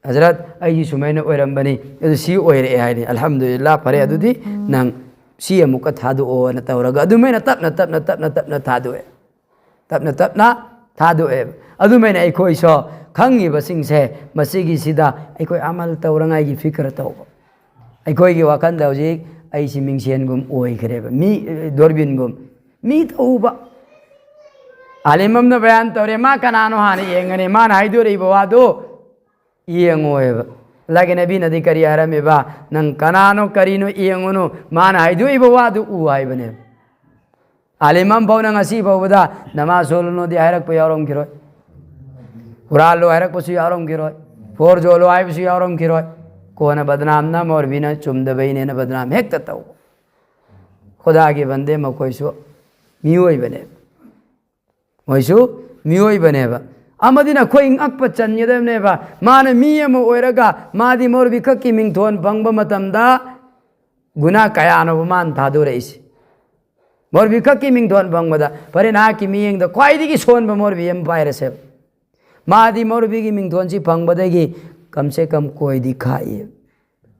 "ꯍꯖꯔꯠ, ꯑꯩꯒꯤ ꯁꯨꯃꯥꯏꯅ ꯑꯣꯏꯔꯝꯕꯅꯤ, ꯑꯗꯨ ꯁꯤ ꯑꯣꯏꯔꯛꯑꯦ" ꯍꯥꯏꯅꯤ꯫ "ꯑꯜꯍꯝꯗꯨꯂꯤꯜꯂꯥ, ꯐꯔꯦ, ꯑꯗꯨꯗꯤ ꯅꯪ ꯁꯤ ꯑꯃꯨꯛꯀ ꯊꯥꯗꯣꯛꯑꯣꯅ" ꯇꯧꯔꯒ ꯑꯗꯨꯃꯥꯏꯅ ꯇꯞꯅ ꯇꯞꯅ ꯇꯞꯅ ꯇꯞꯅ ꯊꯥꯗꯣꯛꯑꯦ꯫ ꯇꯞꯅ ꯇꯞꯅ ꯊꯥꯗꯣꯛꯑꯦꯕ꯫ ꯑꯗꯨꯃꯥꯏꯅ ꯑꯩꯈꯣꯏꯁꯨ ꯈꯪꯉꯤꯕꯁꯤꯡꯁꯦ ꯃꯁꯤꯒꯤꯁꯤꯗ ꯑꯩꯈꯣꯏ ꯑꯃꯜ ꯇꯧꯔꯉꯥꯏꯒꯤ ꯐꯤꯀꯔ ꯇꯧꯕ꯫ ꯑꯩꯈꯣꯏꯒꯤ ꯋꯥꯈꯜꯗ ꯍꯧꯖꯤꯛ ꯑꯩꯁꯤ ꯃꯤꯡꯁꯦꯟꯒꯨꯝ ꯑꯣꯏꯈ꯭ꯔꯦꯕ, ꯃꯤ, ꯗꯣꯔꯕꯤꯟꯒꯨꯝ꯫ ꯃꯤ ꯇꯧꯕ꯫ ꯑꯥꯂꯤꯝ ꯑꯃꯅ ꯕꯌꯥꯟ ꯇꯧꯔꯦ, ꯃꯥ ꯀꯅꯥꯅꯣ ꯍꯥꯟꯅ ꯌꯦꯡꯒꯅꯤ, ꯃꯥꯅ ꯍꯥꯏꯗꯣꯔꯛꯏꯕ ꯋꯥꯗꯣ ꯌꯦꯡꯉꯣꯏꯕ꯫ ꯑꯗꯨꯒꯤ ꯅꯕꯤꯅꯗꯤ ꯀꯔꯤ ꯍꯥꯏꯔꯝꯃꯤꯕ? "ꯅꯪ ꯀꯅꯥꯅꯣ ꯀꯔꯤꯅꯣ ꯌꯦꯡꯉꯨꯅꯨ, ꯃꯥꯅ ꯍꯥꯏꯗꯣꯛꯏꯕ ꯋꯥꯗꯨ ꯎ" ꯍꯥꯏꯕꯅꯦꯕ꯫ ꯑꯥꯂꯤꯝ ꯑꯃ ꯐꯥꯎꯅ ꯉꯁꯤ ꯐꯥꯎꯕꯗ "ꯅꯃꯥꯖ ꯁꯣꯜꯂꯨꯅꯨꯗꯤ" ꯍꯥꯏꯔꯛꯄ ꯌꯥꯎꯔꯝꯈꯤꯔꯣꯏ, ꯍꯨꯔꯥꯜꯂꯣ ꯍꯥꯏꯔꯛꯄꯁꯨ ꯌꯥꯎꯔꯝꯈꯤꯔꯣꯏ, ꯐꯣꯔ ꯖꯣꯜꯂꯣ ꯍꯥꯏꯕꯁꯨ ꯌꯥꯎꯔꯝꯈꯤꯔꯣꯏ꯫ ꯀꯣꯟꯅ ꯕꯗꯅꯥꯝꯅ ꯃꯧꯔꯕꯤꯅ ꯆꯨꯝꯗꯕꯩꯅꯦꯅ ꯕꯗꯅꯥꯝ ꯍꯦꯛꯇ ꯇꯧꯕ꯫ ꯈꯨꯗꯥꯒꯤ ꯕꯟꯗꯦ, ꯃꯈꯣꯏꯁꯨ ꯃꯤꯑꯣꯏꯕꯅꯦꯕ, ꯃꯣꯏꯁꯨ ꯃꯤꯑꯣꯏꯕꯅꯦꯕ꯫ ꯑꯃꯗꯤ ꯅꯈꯣꯏ ꯉꯛꯄ ꯆꯟꯒꯗꯕꯅꯦꯕ, ꯃꯥꯅ ꯃꯤ ꯑꯃ ꯑꯣꯏꯔꯒ ꯃꯥꯗꯤ ꯃꯧꯔꯕꯤ ꯈꯛꯀꯤ ꯃꯤꯡꯊꯣꯟ ꯐꯪꯕ ꯃꯇꯝꯗ ꯒꯨꯅꯥ ꯀꯌꯥꯅꯣꯕ ꯃꯥꯅ ꯊꯥꯗꯣꯔꯛꯏꯁꯦ? ꯃꯧꯔꯕꯤ ꯈꯛꯀꯤ ꯃꯤꯡꯊꯣꯟ ꯐꯪꯕꯗ, ꯐꯔꯦ, ꯅꯍꯥꯛꯀꯤ ꯃꯤꯠꯌꯦꯡꯗ ꯈ꯭ꯋꯥꯏꯗꯒꯤ ꯁꯣꯟꯕ ꯃꯧꯔꯕꯤ ꯑꯃ ꯄꯥꯏꯔꯁꯦꯕ꯫ ꯃꯥꯗꯤ ꯃꯧꯔꯕꯤꯒꯤ ꯃꯤꯡꯊꯣꯟꯁꯤ ꯐꯪꯕꯗꯒꯤ ꯀꯝꯁꯦ ꯀꯝ ꯀꯣꯏꯗꯤ ꯈꯥꯛꯏ,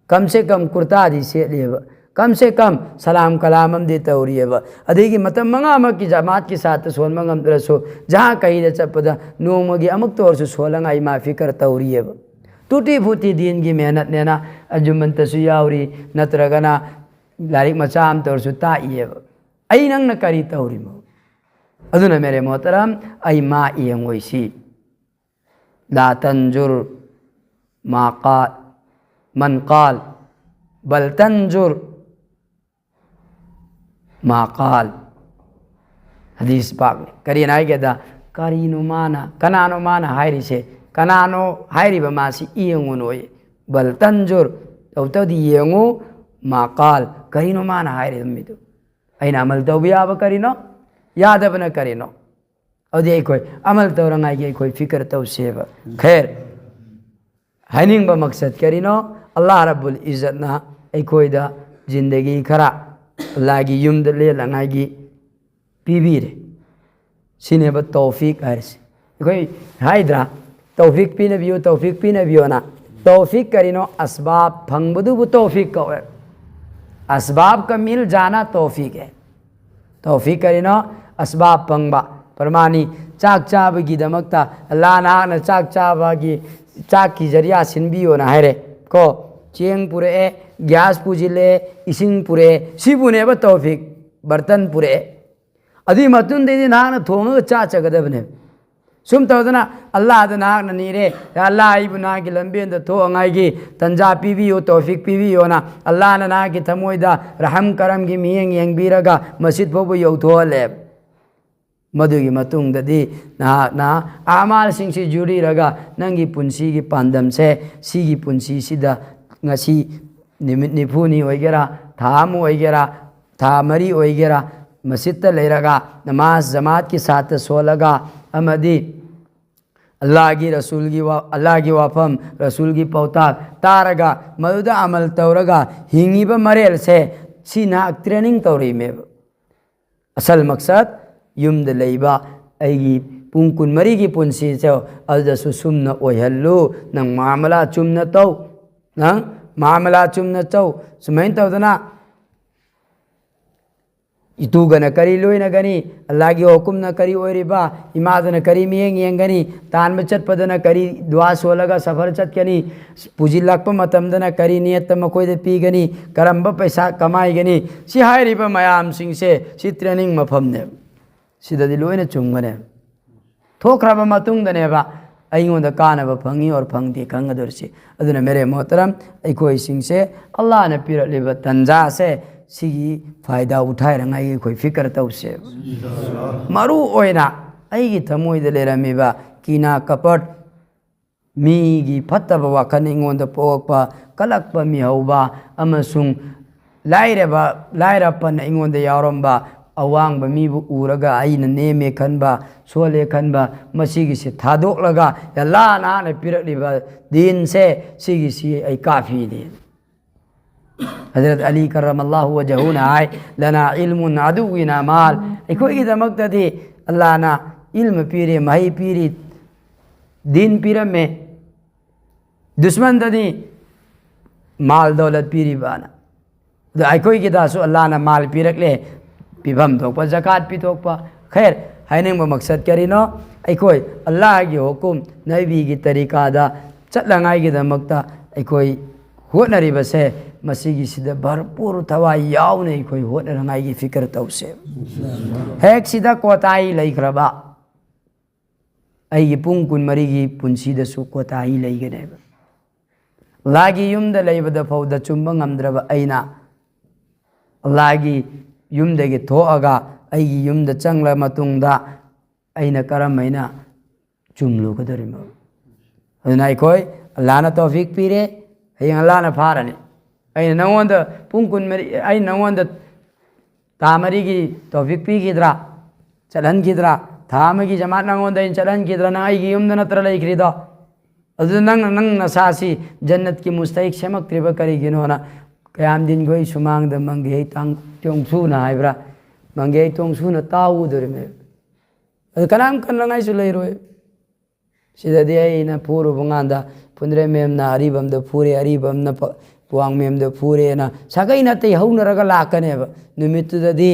ꯀꯝꯁꯦ ꯀꯝ ꯀꯨꯔꯇꯥꯗꯤ ꯁꯦꯠꯂꯤꯑꯕ, ꯀꯝ ꯁꯦ ꯀꯝ ꯁꯂꯥꯝ ꯀꯂꯥꯝ ꯑꯃꯗꯤ ꯇꯧꯔꯤꯑꯕ꯫ ꯑꯗꯒꯤ ꯃꯇꯝ ꯃꯉꯥꯃꯛꯀꯤ ꯖꯃꯥꯠꯀꯤ ꯁꯥꯠꯇ ꯁꯣꯟꯕ ꯉꯝꯗ꯭ꯔꯁꯨ, ꯖꯍꯥ ꯀꯍꯤꯗ ꯆꯠꯄꯗ ꯅꯣꯡꯃꯒꯤ ꯑꯃꯨꯛꯇ ꯑꯣꯏꯔꯁꯨ ꯁꯣꯜꯂꯉꯥꯏ ꯃꯥ ꯐꯤꯀꯔ ꯇꯧꯔꯤꯑꯕ꯫ ꯇꯨꯇꯤ ꯐꯨꯇꯤ ꯗꯤꯟꯒꯤ ꯃꯦꯍꯅꯠꯅꯦꯅ ꯑꯟꯖꯨꯃꯟꯇꯁꯨ ꯌꯥꯎꯔꯤ, ꯅꯠꯇ꯭ꯔꯒꯅ ꯂꯥꯏꯔꯤꯛ ꯃꯆꯥ ꯑꯃꯇ ꯑꯣꯏꯔꯁꯨ ꯇꯥꯛꯏꯑꯕ꯫ ꯑꯩ ꯅꯪꯅ ꯀꯔꯤ ꯇꯧꯔꯤꯃꯣ? ꯑꯗꯨꯅ ꯃꯦꯔꯦ ꯃꯣꯍꯇꯔꯝ, ꯑꯩ ꯃꯥ ꯌꯦꯡꯉꯣꯏꯁꯤ꯫ لا تنظر ما قال من قال، بل تنظر ما قال. ꯍꯗꯤꯁ ꯄꯥꯛꯅꯤ꯫ ꯀꯔꯤꯅꯣ ꯍꯥꯏꯒꯦꯗ, ꯀꯔꯤꯅꯣ ꯃꯥꯅ, ꯀꯅꯥꯅꯣ ꯃꯥꯅ ꯍꯥꯏꯔꯤꯁꯦ? ꯀꯅꯥꯅꯣ ꯍꯥꯏꯔꯤꯕ ꯃꯥꯁꯤ? ꯌꯦꯡꯉꯨꯅꯣꯌꯦ꯫ بل تنظر, ꯇꯧꯇꯧꯗꯤ ꯌꯦꯡꯉꯨ, ما قال, ꯀꯔꯤꯅꯣ ꯃꯥꯅ ꯍꯥꯏꯔꯤꯕ ꯃꯤꯗꯨ? ꯑꯩꯅ ꯑꯃꯜ ꯇꯧꯕ ꯌꯥꯕ ꯀꯔꯤꯅꯣ? ꯌꯥꯗꯕꯅ ꯀꯔꯤꯅꯣ? ꯑꯗꯨꯗꯤ ꯑꯩꯈꯣꯏ ꯑꯃꯜ ꯇꯧꯔꯉꯥꯏꯒꯤ ꯑꯩꯈꯣꯏ ꯐꯤꯀꯔ ꯇꯧꯁꯦꯕ꯫ ꯈꯦꯔ, ꯍꯥꯏꯅꯤꯡꯕ ꯃꯛꯁꯠ ꯀꯔꯤꯅꯣ? ꯑꯜꯂꯥꯍ ꯔꯕꯨꯜ ꯏꯖꯠꯅ ꯑꯩꯈꯣꯏꯗ ꯖꯤꯟꯗꯒꯤ ꯈꯔ ꯑꯜꯂꯥꯍꯒꯤ ꯌꯨꯝꯗ ꯂꯦꯜꯂꯉꯥꯏꯒꯤ ꯄꯤꯕꯤꯔꯦ꯫ ꯁꯤꯅꯦꯕ ꯇꯧꯐꯤꯛ ꯍꯥꯏꯔꯤꯁꯦ꯫ ꯑꯩꯈꯣꯏ ꯍꯥꯏꯗ꯭ꯔꯥ, "ꯇꯧꯐꯤꯛ ꯄꯤꯅꯕꯤꯌꯨ, ꯇꯧꯐꯤꯛ ꯄꯤꯅꯕꯤꯌꯨꯅ"꯫ ꯇꯧꯐꯤꯛ ꯀꯔꯤꯅꯣ? ꯑꯁꯕꯥꯕ ꯐꯪꯕꯗꯨꯕꯨ ꯇꯧꯐꯤꯛ ꯀꯧꯋꯦ꯫ ꯑꯁꯕꯥꯕ ꯀ ꯃꯤꯜ ꯖꯥꯅꯥ ꯇꯧꯐꯤꯛ ꯍꯦ꯫ ꯇꯧꯐꯤꯛ ꯀꯔꯤꯅꯣ? ꯑꯁꯕꯥꯕ ꯐꯪꯕ꯫ ꯄ꯭ꯔꯃꯥꯅꯤ, ꯆꯥꯛ ꯆꯥꯕꯒꯤꯗꯃꯛꯇ ꯑꯜꯂꯥꯍ ꯅꯍꯥꯛꯅ ꯆꯥꯛ ꯆꯥꯕꯒꯤ, ꯆꯥꯛꯀꯤ ꯖꯔꯤꯌꯥ ꯁꯤꯟꯕꯤꯌꯣꯅ ꯍꯥꯏꯔꯦ ꯀꯣ꯫ ꯆꯦꯡ ꯄꯨꯔꯛꯑꯦ, ꯒ꯭ꯌꯥꯁ ꯄꯨꯁꯤꯜꯂꯛꯑꯦ, ꯏꯁꯤꯡ ꯄꯨꯔꯛꯑꯦ, ꯁꯤꯕꯨꯅꯦꯕ ꯇꯧꯐꯤꯛ꯫ ꯕꯔꯇꯟ ꯄꯨꯔꯛꯑꯦ, ꯑꯗꯨꯒꯤ ꯃꯇꯨꯡꯗꯩꯗꯤ ꯅꯍꯥꯛꯅ ꯊꯣꯡꯉꯒ ꯆꯥ ꯆꯠꯀꯗꯕꯅꯦꯕ꯫ ꯁꯨꯝ ꯇꯧꯗꯅ ꯑꯜꯂꯥꯍꯗ ꯅꯍꯥꯛꯅ ꯅꯤꯔꯦ, "ꯌꯥ ꯑꯜꯂꯥꯍ, ꯑꯩꯕꯨ ꯅꯍꯥꯛꯀꯤ ꯂꯝꯕꯦꯟꯗ ꯊꯣꯛꯉꯥꯏꯒꯤ ꯇꯟꯖꯥ ꯄꯤꯕꯤꯌꯨ, ꯇꯧꯐꯤꯛ ꯄꯤꯕꯤꯌꯣꯅ" ꯑꯜꯂꯥꯍꯅ ꯅꯍꯥꯛꯀꯤ ꯊꯃꯣꯏꯗ ꯔꯍꯝ ꯀꯔꯝꯒꯤ ꯃꯤꯠꯌꯦꯡ ꯌꯦꯡꯕꯤꯔꯒ ꯃꯁꯖꯤꯗ ꯐꯥꯎꯕ ꯌꯧꯊꯣꯛꯍꯜꯂꯦꯕ꯫ ꯃꯗꯨꯒꯤ ꯃꯇꯨꯡꯗꯗꯤ ꯅꯍꯥꯛꯅ ꯑꯃꯥꯜꯁꯤꯡꯁꯤ ꯖꯨꯔꯤꯔꯒ ꯅꯪꯒꯤ ꯄꯨꯟꯁꯤꯒꯤ ꯄꯥꯟꯗꯝꯁꯦ, ꯁꯤꯒꯤ ꯄꯨꯟꯁꯤꯁꯤꯗ ꯉꯁꯤ ꯅꯨꯃꯤꯠ ꯅꯤꯐꯨꯅꯤ ꯑꯣꯏꯒꯦꯔꯥ, ꯊꯥ ꯑꯃ ꯑꯣꯏꯒꯦꯔꯥ, ꯊꯥ ꯃꯔꯤ ꯑꯣꯏꯒꯦꯔꯥ, ꯃꯁꯖꯤꯗꯇ ꯂꯩꯔꯒ ꯅꯃꯥꯖ ꯖꯃꯥꯠꯀꯤ ꯁꯥꯠꯇ ꯁꯣꯜꯂꯒ ꯑꯃꯗꯤ ꯑꯜꯂꯥꯍꯒꯤ ꯔꯁꯨꯜꯒꯤ ꯋꯥ-, ꯑꯜꯂꯥꯍꯒꯤ ꯋꯥꯐꯝ, ꯔꯁꯨꯜꯒꯤ ꯄꯥꯎꯇꯥꯛ ꯇꯥꯔꯒ ꯃꯗꯨꯗ ꯑꯃꯜ ꯇꯧꯔꯒ ꯍꯤꯡꯉꯤꯕ ꯃꯔꯦꯜꯁꯦ, ꯁꯤ ꯅꯍꯥꯛ ꯇ꯭ꯔꯦꯅꯤꯡ ꯇꯧꯔꯤꯃꯦꯕ꯫ ꯑꯁꯜ ꯃꯛꯁꯠ, ꯌꯨꯝꯗ ꯂꯩꯕ ꯑꯩꯒꯤ ꯄꯨꯡ ꯀꯨꯟꯃꯔꯤꯒꯤ ꯄꯨꯟꯁꯤꯁꯦ ꯑꯗꯨꯗꯁꯨ ꯁꯨꯝꯅ ꯑꯣꯏꯍꯜꯂꯨ꯫ ꯅꯪ ꯃꯥꯃꯂꯥ ꯆꯨꯝꯅ ꯇꯧ, ꯅꯪ ꯃꯥꯃꯂꯥ ꯆꯨꯝꯅ ꯇꯧ꯫ ꯁꯨꯃꯥꯏꯅ ꯇꯧꯗꯅ ꯏꯇꯨꯒꯅ ꯀꯔꯤ ꯂꯣꯏꯅꯒꯅꯤ? ꯑꯜꯂꯥꯍꯒꯤ ꯍꯨꯀꯨꯝꯅ ꯀꯔꯤ ꯑꯣꯏꯔꯤꯕ? ꯏꯃꯥꯗꯅ ꯀꯔꯤ ꯃꯤꯠꯌꯦꯡ ꯌꯦꯡꯒꯅꯤ? ꯇꯥꯟꯕ ꯆꯠꯄꯗꯅ ꯀꯔꯤ ꯗꯨꯋꯥ ꯁꯣꯜꯂꯒ ꯁꯐꯔ ꯆꯠꯀꯅꯤ? ꯄꯨꯁꯤꯜꯂꯛꯄ ꯃꯇꯝꯗꯅ ꯀꯔꯤ ꯅꯤꯌꯠꯇ ꯃꯈꯣꯏꯗ ꯄꯤꯒꯅꯤ? ꯀꯔꯝꯕ ꯄꯩꯁꯥ ꯀꯃꯥꯏꯒꯅꯤ? ꯁꯤ ꯍꯥꯏꯔꯤꯕ ꯃꯌꯥꯝꯁꯤꯡꯁꯦ ꯁꯤ training ꯃꯐꯝꯅꯦꯕ꯫ ꯁꯤꯗꯗꯤ ꯂꯣꯏꯅ ꯆꯨꯝꯒꯅꯦꯕ꯫ ꯊꯣꯛꯈ꯭ꯔꯕ ꯃꯇꯨꯡꯗꯅꯦꯕ ꯑꯩꯉꯣꯟꯗ ꯀꯥꯟꯅꯕ ꯐꯪꯉꯤ or ꯐꯪꯗꯦ ꯈꯪꯒꯗꯧꯔꯤꯁꯤ꯫ ꯑꯗꯨꯅ ꯃꯦꯔꯦ ꯃꯣꯍꯇꯔꯝ, ꯑꯩꯈꯣꯏꯁꯤꯡꯁꯦ ꯑꯜꯂꯥꯍꯅ ꯄꯤꯔꯛꯂꯤꯕ ꯇꯟꯖꯥꯁꯦ ꯁꯤꯒꯤ ꯐꯥꯏꯗꯥ ꯎꯊꯥꯏꯅꯉꯥꯏꯒꯤ ꯑꯩꯈꯣꯏ ꯐꯤꯀꯔ ꯇꯧꯁꯦꯕ꯫ ꯃꯔꯨ ꯑꯣꯏꯅ ꯑꯩꯒꯤ ꯊꯃꯣꯏꯗ ꯂꯩꯔꯝꯃꯤꯕ ꯀꯤꯅꯥ ꯀꯄꯠ, ꯃꯤꯒꯤ ꯐꯠꯇꯕ ꯋꯥꯈꯜ ꯑꯩꯉꯣꯟꯗ ꯄꯣꯛꯂꯛꯄ, ꯀꯂꯛꯄ ꯃꯤꯍꯧꯕ ꯑꯃꯁꯨꯡ ꯂꯥꯏꯔꯕ, ꯂꯥꯏꯔꯄꯅ ꯑꯩꯉꯣꯟꯗ ꯌꯥꯎꯔꯝꯕ, ꯑꯋꯥꯡꯕ ꯃꯤꯕꯨ ꯎꯔꯒ ꯑꯩꯅ ꯅꯦꯝꯃꯦ ꯈꯟꯕ, ꯁꯣꯜꯂꯦ ꯈꯟꯕ, ꯃꯁꯤꯒꯤꯁꯤ ꯊꯥꯗꯣꯛꯂꯒ ꯑꯜꯂꯥꯍꯅ ꯍꯥꯟꯅ ꯄꯤꯔꯛꯂꯤꯕ ꯗꯤꯟꯁꯦ, ꯁꯤꯒꯤꯁꯤ ꯑꯩ ꯀꯥꯐꯤꯅꯤ꯫ ꯍꯖꯔꯠ ꯑꯂꯤ ꯀꯔꯝ ꯑꯜꯂꯥꯍꯨ ꯋꯖꯍꯨꯅ ꯍꯥꯏ, "ꯂꯅꯥ ꯏꯜꯃꯨꯟ ꯑꯗꯨꯋꯤꯅ ꯃꯥꯜ", ꯑꯩꯈꯣꯏꯒꯤꯗꯃꯛꯇꯗꯤ ꯑꯜꯂꯥꯍꯅ ꯏꯜꯃ ꯄꯤꯔꯤ, ꯃꯍꯩ ꯄꯤꯔꯤ, ꯗꯤꯟ ꯄꯤꯔꯝꯃꯦ, ꯗꯨꯁꯃꯟꯗꯗꯤ ꯃꯥꯜ ꯗꯧꯂꯠ ꯄꯤꯔꯤꯕꯅ꯫ ꯑꯗꯣ ꯑꯩꯈꯣꯏꯒꯤꯗꯁꯨ ꯑꯜꯂꯥꯍꯅ ꯃꯥꯜ ꯄꯤꯔꯛꯂꯦ, ꯄꯤꯐꯝ ꯊꯣꯛꯄ ꯖꯀꯥꯠ ꯄꯤꯊꯣꯛꯄ꯫ ꯈꯩꯔ, ꯍꯥꯏꯅꯤꯡꯕ ꯃꯛꯁꯠ ꯀꯔꯤꯅꯣ? ꯑꯩꯈꯣꯏ ꯑꯜꯂꯥꯍꯒꯤ ꯍꯨꯀꯨꯝ, ꯅꯕꯤꯒꯤ ꯇꯔꯤꯀꯥꯗ ꯆꯠꯅꯉꯥꯏꯒꯤꯗꯃꯛꯇ ꯑꯩꯈꯣꯏ ꯍꯣꯠꯅꯔꯤꯕꯁꯦ, ꯃꯁꯤꯒꯤꯁꯤꯗ ꯚꯔꯄꯨꯔ ꯊꯋꯥꯏ ꯌꯥꯎꯅ ꯑꯩꯈꯣꯏ ꯍꯣꯠꯅꯅꯉꯥꯏꯒꯤ ꯐꯤꯀꯔ ꯇꯧꯁꯦ꯫ ꯍꯦꯛ ꯁꯤꯗ ꯀꯣꯇꯥꯍꯤ ꯂꯩꯈ꯭ꯔꯕ, ꯑꯩꯒꯤ ꯄꯨꯡ ꯀꯨꯟꯃꯔꯤꯒꯤ ꯄꯨꯟꯁꯤꯗꯁꯨ ꯀꯣꯇꯥꯍꯤ ꯂꯩꯒꯅꯦꯕ꯫ ꯑꯜꯂꯥꯍꯒꯤ ꯌꯨꯝꯗ ꯂꯩꯕꯗ ꯐꯥꯎꯗ ꯆꯨꯝꯕ ꯉꯝꯗ꯭ꯔꯕ ꯑꯩꯅ, ꯑꯜꯂꯥꯍꯒꯤ ꯌꯨꯝꯗꯒꯤ ꯊꯣꯛꯑꯒ ꯑꯩꯒꯤ ꯌꯨꯝꯗ ꯆꯪꯂ ꯃꯇꯨꯡꯗ ꯑꯩꯅ ꯀꯔꯝ ꯍꯥꯏꯅ ꯆꯨꯝꯂꯨꯒꯗꯧꯔꯤꯕꯅꯣ? ꯑꯗꯨꯅ ꯑꯩꯈꯣꯏ ꯑꯜꯂꯥꯍꯅ ꯇꯧꯐꯤꯛ ꯄꯤꯔꯦ, ꯍꯌꯦꯡ ꯑꯜꯂꯥꯍꯅ ꯐꯥꯔꯅꯤ꯫ ꯑꯩꯅ ꯅꯉꯣꯟꯗ ꯄꯨꯡ ꯀꯨꯟꯃꯔꯤ, ꯑꯩꯅ ꯅꯉꯣꯟꯗ ꯊꯥ ꯃꯔꯤꯒꯤ ꯇꯧꯐꯤꯛ ꯄꯤꯈꯤꯗ꯭ꯔꯥ? ꯆꯠꯍꯟꯈꯤꯗ꯭ꯔꯥ? ꯊꯥ ꯑꯃꯒꯤ ꯖꯃꯥꯠ ꯅꯉꯣꯟꯗ ꯑꯩꯅ ꯆꯠꯍꯟꯈꯤꯗ꯭ꯔꯥ? ꯅꯪ ꯑꯩꯒꯤ ꯌꯨꯝꯗ ꯅꯠꯇ꯭ꯔ ꯂꯩꯈ꯭ꯔꯤꯗꯣ? ꯑꯗꯨ ꯅꯪꯅ ꯅꯪ ꯅꯁꯥꯁꯤ ꯖꯟꯅꯠꯀꯤ ꯃꯨꯁꯇꯍꯤꯛ ꯁꯦꯝꯃꯛꯇ꯭ꯔꯤꯕ ꯀꯔꯤꯒꯤꯅꯣꯅ ꯀꯌꯥꯝꯗꯤꯟꯈꯣꯏ ꯁꯨꯃꯥꯡꯗ ꯃꯪꯒꯦ ꯍꯩ ꯇꯥꯡ-, ꯇꯣꯡꯁꯨꯅ ꯍꯥꯏꯕ꯭ꯔꯥ? ꯃꯪꯒꯦ ꯍꯩ ꯇꯣꯡꯁꯨꯅ ꯇꯥꯎꯗꯣꯔꯤꯕꯅꯦ꯫ ꯑꯗꯨ ꯀꯅꯥꯝ ꯀꯟꯅꯉꯥꯏꯁꯨ ꯂꯩꯔꯣꯏ꯫ ꯁꯤꯗꯗꯤ ꯑꯩꯅ ꯐꯨꯔꯨꯕ ꯀꯥꯟꯗ ꯐꯨꯟꯗ꯭ꯔꯩ ꯃꯦꯝꯅ ꯑꯔꯤꯕꯝꯗ ꯐꯨꯔꯦ, ꯑꯔꯤꯕꯝꯅ ꯄ-, ꯄꯨꯋꯥꯡ ꯃꯦꯝꯗ ꯐꯨꯔꯦꯅ ꯁꯥꯒꯩ ꯅꯥꯇꯩ ꯍꯧꯅꯔꯒ ꯂꯥꯛꯀꯅꯦꯕ꯫ ꯅꯨꯃꯤꯠꯇꯨꯗꯗꯤ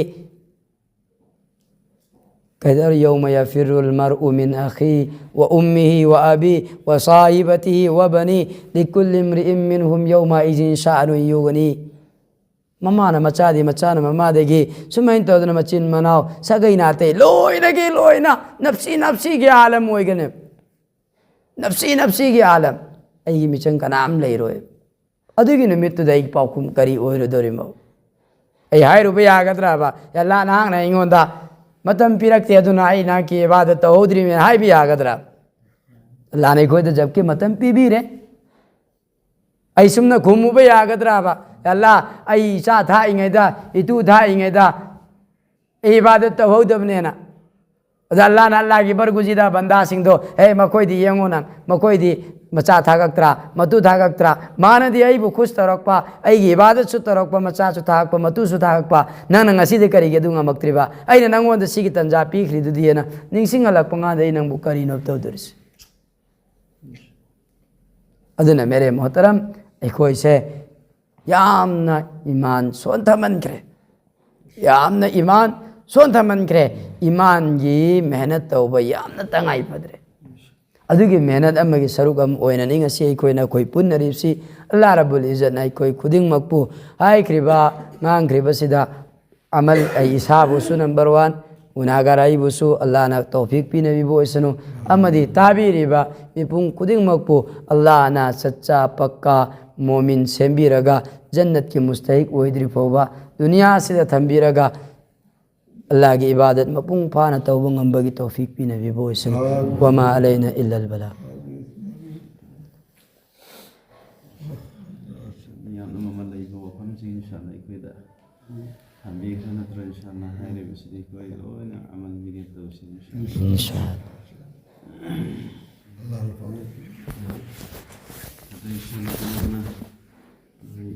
ꯀꯩꯗꯧꯔꯦ? "يوم يفر المرء من أخيه وأمه وأبيه وصاحبته وبنيه لكل امرئ منهم يومئذ شأن يغنيه." ꯃꯃꯥꯅ ꯃꯆꯥꯗꯒꯤ, ꯃꯆꯥꯅ ꯃꯃꯥꯗꯒꯤ, ꯁꯨꯃꯥꯏꯅ ꯇꯧꯗꯅ ꯃꯆꯤꯟ ꯃꯅꯥꯎ, ꯁꯥꯒꯩ ꯅꯥꯇꯩ ꯂꯣꯏꯅꯒꯤ ꯂꯣꯏꯅ ꯅꯞꯁꯤ ꯅꯞꯁꯤꯒꯤ ꯑꯥꯂꯝ ꯑꯣꯏꯒꯅꯤ꯫ ꯅꯞꯁꯤ ꯅꯞꯁꯤꯒꯤ ꯑꯥꯂꯝ꯫ ꯑꯩꯒꯤ ꯃꯤꯆꯪ ꯀꯅꯥꯝ ꯂꯩꯔꯣꯏ꯫ ꯑꯗꯨꯒꯤ ꯅꯨꯃꯤꯠꯇꯨꯗ ꯑꯩꯒꯤ ꯄꯥꯎꯈꯨꯝ ꯀꯔꯤ ꯑꯣꯏꯔꯨꯗꯣꯔꯤꯃꯣ? ꯑꯩ ꯍꯥꯏꯔꯨꯕ ꯌꯥꯒꯗ꯭ꯔꯕ? "ꯑꯜꯂꯥ, ꯅꯍꯥꯛꯅ ꯑꯩꯉꯣꯟꯗ ꯃꯇꯝ ꯄꯤꯔꯛꯇꯦ, ꯑꯗꯨꯅ ꯑꯩ ꯅꯍꯥꯛꯀꯤ ꯏꯕꯥꯗꯠ ꯇꯧꯍꯧꯗ꯭ꯔꯤꯕꯅꯦ" ꯍꯥꯏꯕ ꯌꯥꯒꯗ꯭ꯔꯥ? ꯑꯜꯂꯥꯅ ꯑꯩꯈꯣꯏꯗ ꯖꯕꯀꯤ ꯃꯇꯝ ꯄꯤꯕꯤꯔꯦ꯫ ꯑꯩ ꯁꯨꯝꯅ ꯈꯨꯝꯃꯨꯕ ꯌꯥꯒꯗ꯭ꯔꯕ? "ꯑꯜꯂꯥ, ꯑꯩ ꯏꯆꯥ ꯊꯥꯛꯏꯉꯩꯗ, ꯏꯇꯨ ꯊꯥꯛꯏꯉꯩꯗ ꯑꯩ ꯏꯕꯥꯗꯠ ꯇꯧꯍꯧꯗꯕꯅꯦꯅ"? ꯑꯗ ꯑꯜꯂꯥꯅ ꯑꯜꯂꯥꯒꯤ ꯕꯔꯒꯨꯖꯤꯗ ꯕꯟꯗꯥꯁꯤꯡꯗꯣ, "ꯍꯦ, ꯃꯈꯣꯏꯗꯤ ꯌꯦꯡꯉꯨ ꯅꯪ, ꯃꯈꯣꯏꯗꯤ ꯃꯆꯥ ꯊꯥꯒꯛꯇ꯭ꯔꯥ, ꯃꯇꯨ ꯊꯥꯒꯛꯇ꯭ꯔꯥ? ꯃꯥꯅꯗꯤ ꯑꯩꯕꯨ ꯈꯨꯁ ꯇꯧꯔꯛꯄ, ꯑꯩꯒꯤ ꯏꯕꯥꯗꯠꯁꯨ ꯇꯧꯔꯛꯄ, ꯃꯆꯥꯁꯨ ꯊꯥꯒꯛꯄ, ꯃꯇꯨꯁꯨ ꯊꯥꯒꯛꯄ, ꯅꯪꯅ ꯉꯁꯤꯗꯤ ꯀꯔꯤꯒꯤ ꯑꯗꯨ ꯉꯝꯃꯛꯇ꯭ꯔꯤꯕ? ꯑꯩꯅ ꯅꯪꯉꯣꯟꯗ ꯁꯤꯒꯤ ꯇꯟꯖꯥ ꯄꯤꯈ꯭ꯔꯤꯗꯨꯗꯤ" ꯍꯥꯏꯅ ꯅꯤꯡꯁꯤꯡꯍꯜꯂꯛꯄ ꯀꯥꯟꯗ ꯑꯩ ꯅꯪꯕꯨ ꯀꯔꯤꯅꯣ ꯇꯧꯗꯣꯔꯤꯁꯦ? ꯑꯗꯨꯅ ꯃꯦꯔꯦ ꯃꯣꯍꯇꯔꯝ, ꯑꯩꯈꯣꯏꯁꯦ ꯌꯥꯝꯅ ꯏꯃꯥꯟ ꯁꯣꯟꯊꯃꯟꯈ꯭ꯔꯦ, ꯌꯥꯝꯅ ꯏꯃꯥꯟ ꯁꯣꯟꯊꯃꯟꯈ꯭ꯔꯦ꯫ ꯏꯃꯥꯟꯒꯤ ꯃꯦꯍꯅꯠ ꯇꯧꯕ ꯌꯥꯝꯅ ꯇꯉꯥꯏ ꯐꯗ꯭ꯔꯦ꯫ ꯑꯗꯨꯒꯤ ꯃꯦꯍꯅꯠ ꯑꯃꯒꯤ ꯁꯔꯨꯛ ꯑꯃ ꯑꯣꯏꯅꯅꯤ ꯉꯁꯤ ꯑꯩꯈꯣꯏꯅ ꯑꯩꯈꯣꯏ ꯄꯨꯟꯅꯔꯤꯕꯁꯤ꯫ ꯑꯜꯂꯥ ꯔꯕꯨꯜ ꯏꯖꯠꯅ ꯑꯩꯈꯣꯏ ꯈꯨꯗꯤꯡꯃꯛꯄꯨ ꯍꯥꯏꯈ꯭ꯔꯤꯕ, ꯉꯥꯡꯈ꯭ꯔꯤꯕꯁꯤꯗ ꯑꯃꯜ, ꯑꯩ ꯏꯁꯥꯕꯨꯁꯨ ꯅꯝꯕꯔ ꯋꯥꯟ, ꯒꯨꯅꯥꯒꯥꯔ ꯑꯩꯕꯨꯁꯨ ꯑꯜꯂꯥꯅ ꯇꯧꯐꯤꯛ ꯄꯤꯅꯕꯤꯕ ꯑꯣꯏꯁꯅꯨ, ꯑꯃꯗꯤ ꯇꯥꯕꯤꯔꯤꯕ ꯃꯤꯄꯨꯝ ꯈꯨꯗꯤꯡꯃꯛꯄꯨ ꯑꯜꯂꯥꯅ ꯁꯠꯆꯥ ꯄꯛꯀꯥ ꯃꯣꯃꯤꯟ ꯁꯦꯝꯕꯤꯔꯒ ꯖꯟꯅꯠꯀꯤ ꯃꯨꯁꯇꯍꯤꯛ ꯑꯣꯏꯗ꯭ꯔꯤ ꯐꯥꯎꯕ ꯗꯨꯅꯤꯌꯥ ꯑꯁꯤꯗ ꯊꯝꯕꯤꯔꯒ ꯑꯜꯂꯥꯒꯤ ꯏꯕꯥꯗꯠ ꯃꯄꯨꯡ ꯐꯥꯅ ꯇꯧꯕ ꯉꯝꯕꯒꯤ ꯇꯧꯐꯤꯛ ꯄꯤꯅꯕꯤꯕ ꯑꯣꯏꯁꯅꯨ꯫ ꯋꯃꯥ ꯑꯂꯩꯅ ꯏꯜꯂꯜ ꯕꯂꯥ꯫ ꯌꯥꯝꯅ ꯃꯃꯜ ꯂꯩꯕ ꯋꯥꯐꯝꯁꯤꯡ ꯏꯟꯁꯥꯜꯂꯥ ꯑꯩꯈꯣꯏꯗ ꯊꯝꯕꯤꯈ꯭ꯔ ꯅꯠꯇ꯭ꯔꯣ? ꯏꯟꯁꯥꯜꯂꯥ ꯍꯥꯏꯔꯤꯕꯁꯤꯗꯤ ꯑꯩꯈꯣꯏ ꯂꯣꯏꯅ ꯑꯃꯜꯒꯤ ꯅꯤꯌꯠ ꯇꯧꯁꯤ ꯏꯟꯁꯥꯜꯂꯥ꯫ ꯏꯟꯁꯥꯜꯂꯥ꯫ ꯑꯗꯣ ꯏꯟꯁꯥꯜꯂꯥ ꯇꯥꯂꯥꯅ ꯑꯩꯈꯣꯏ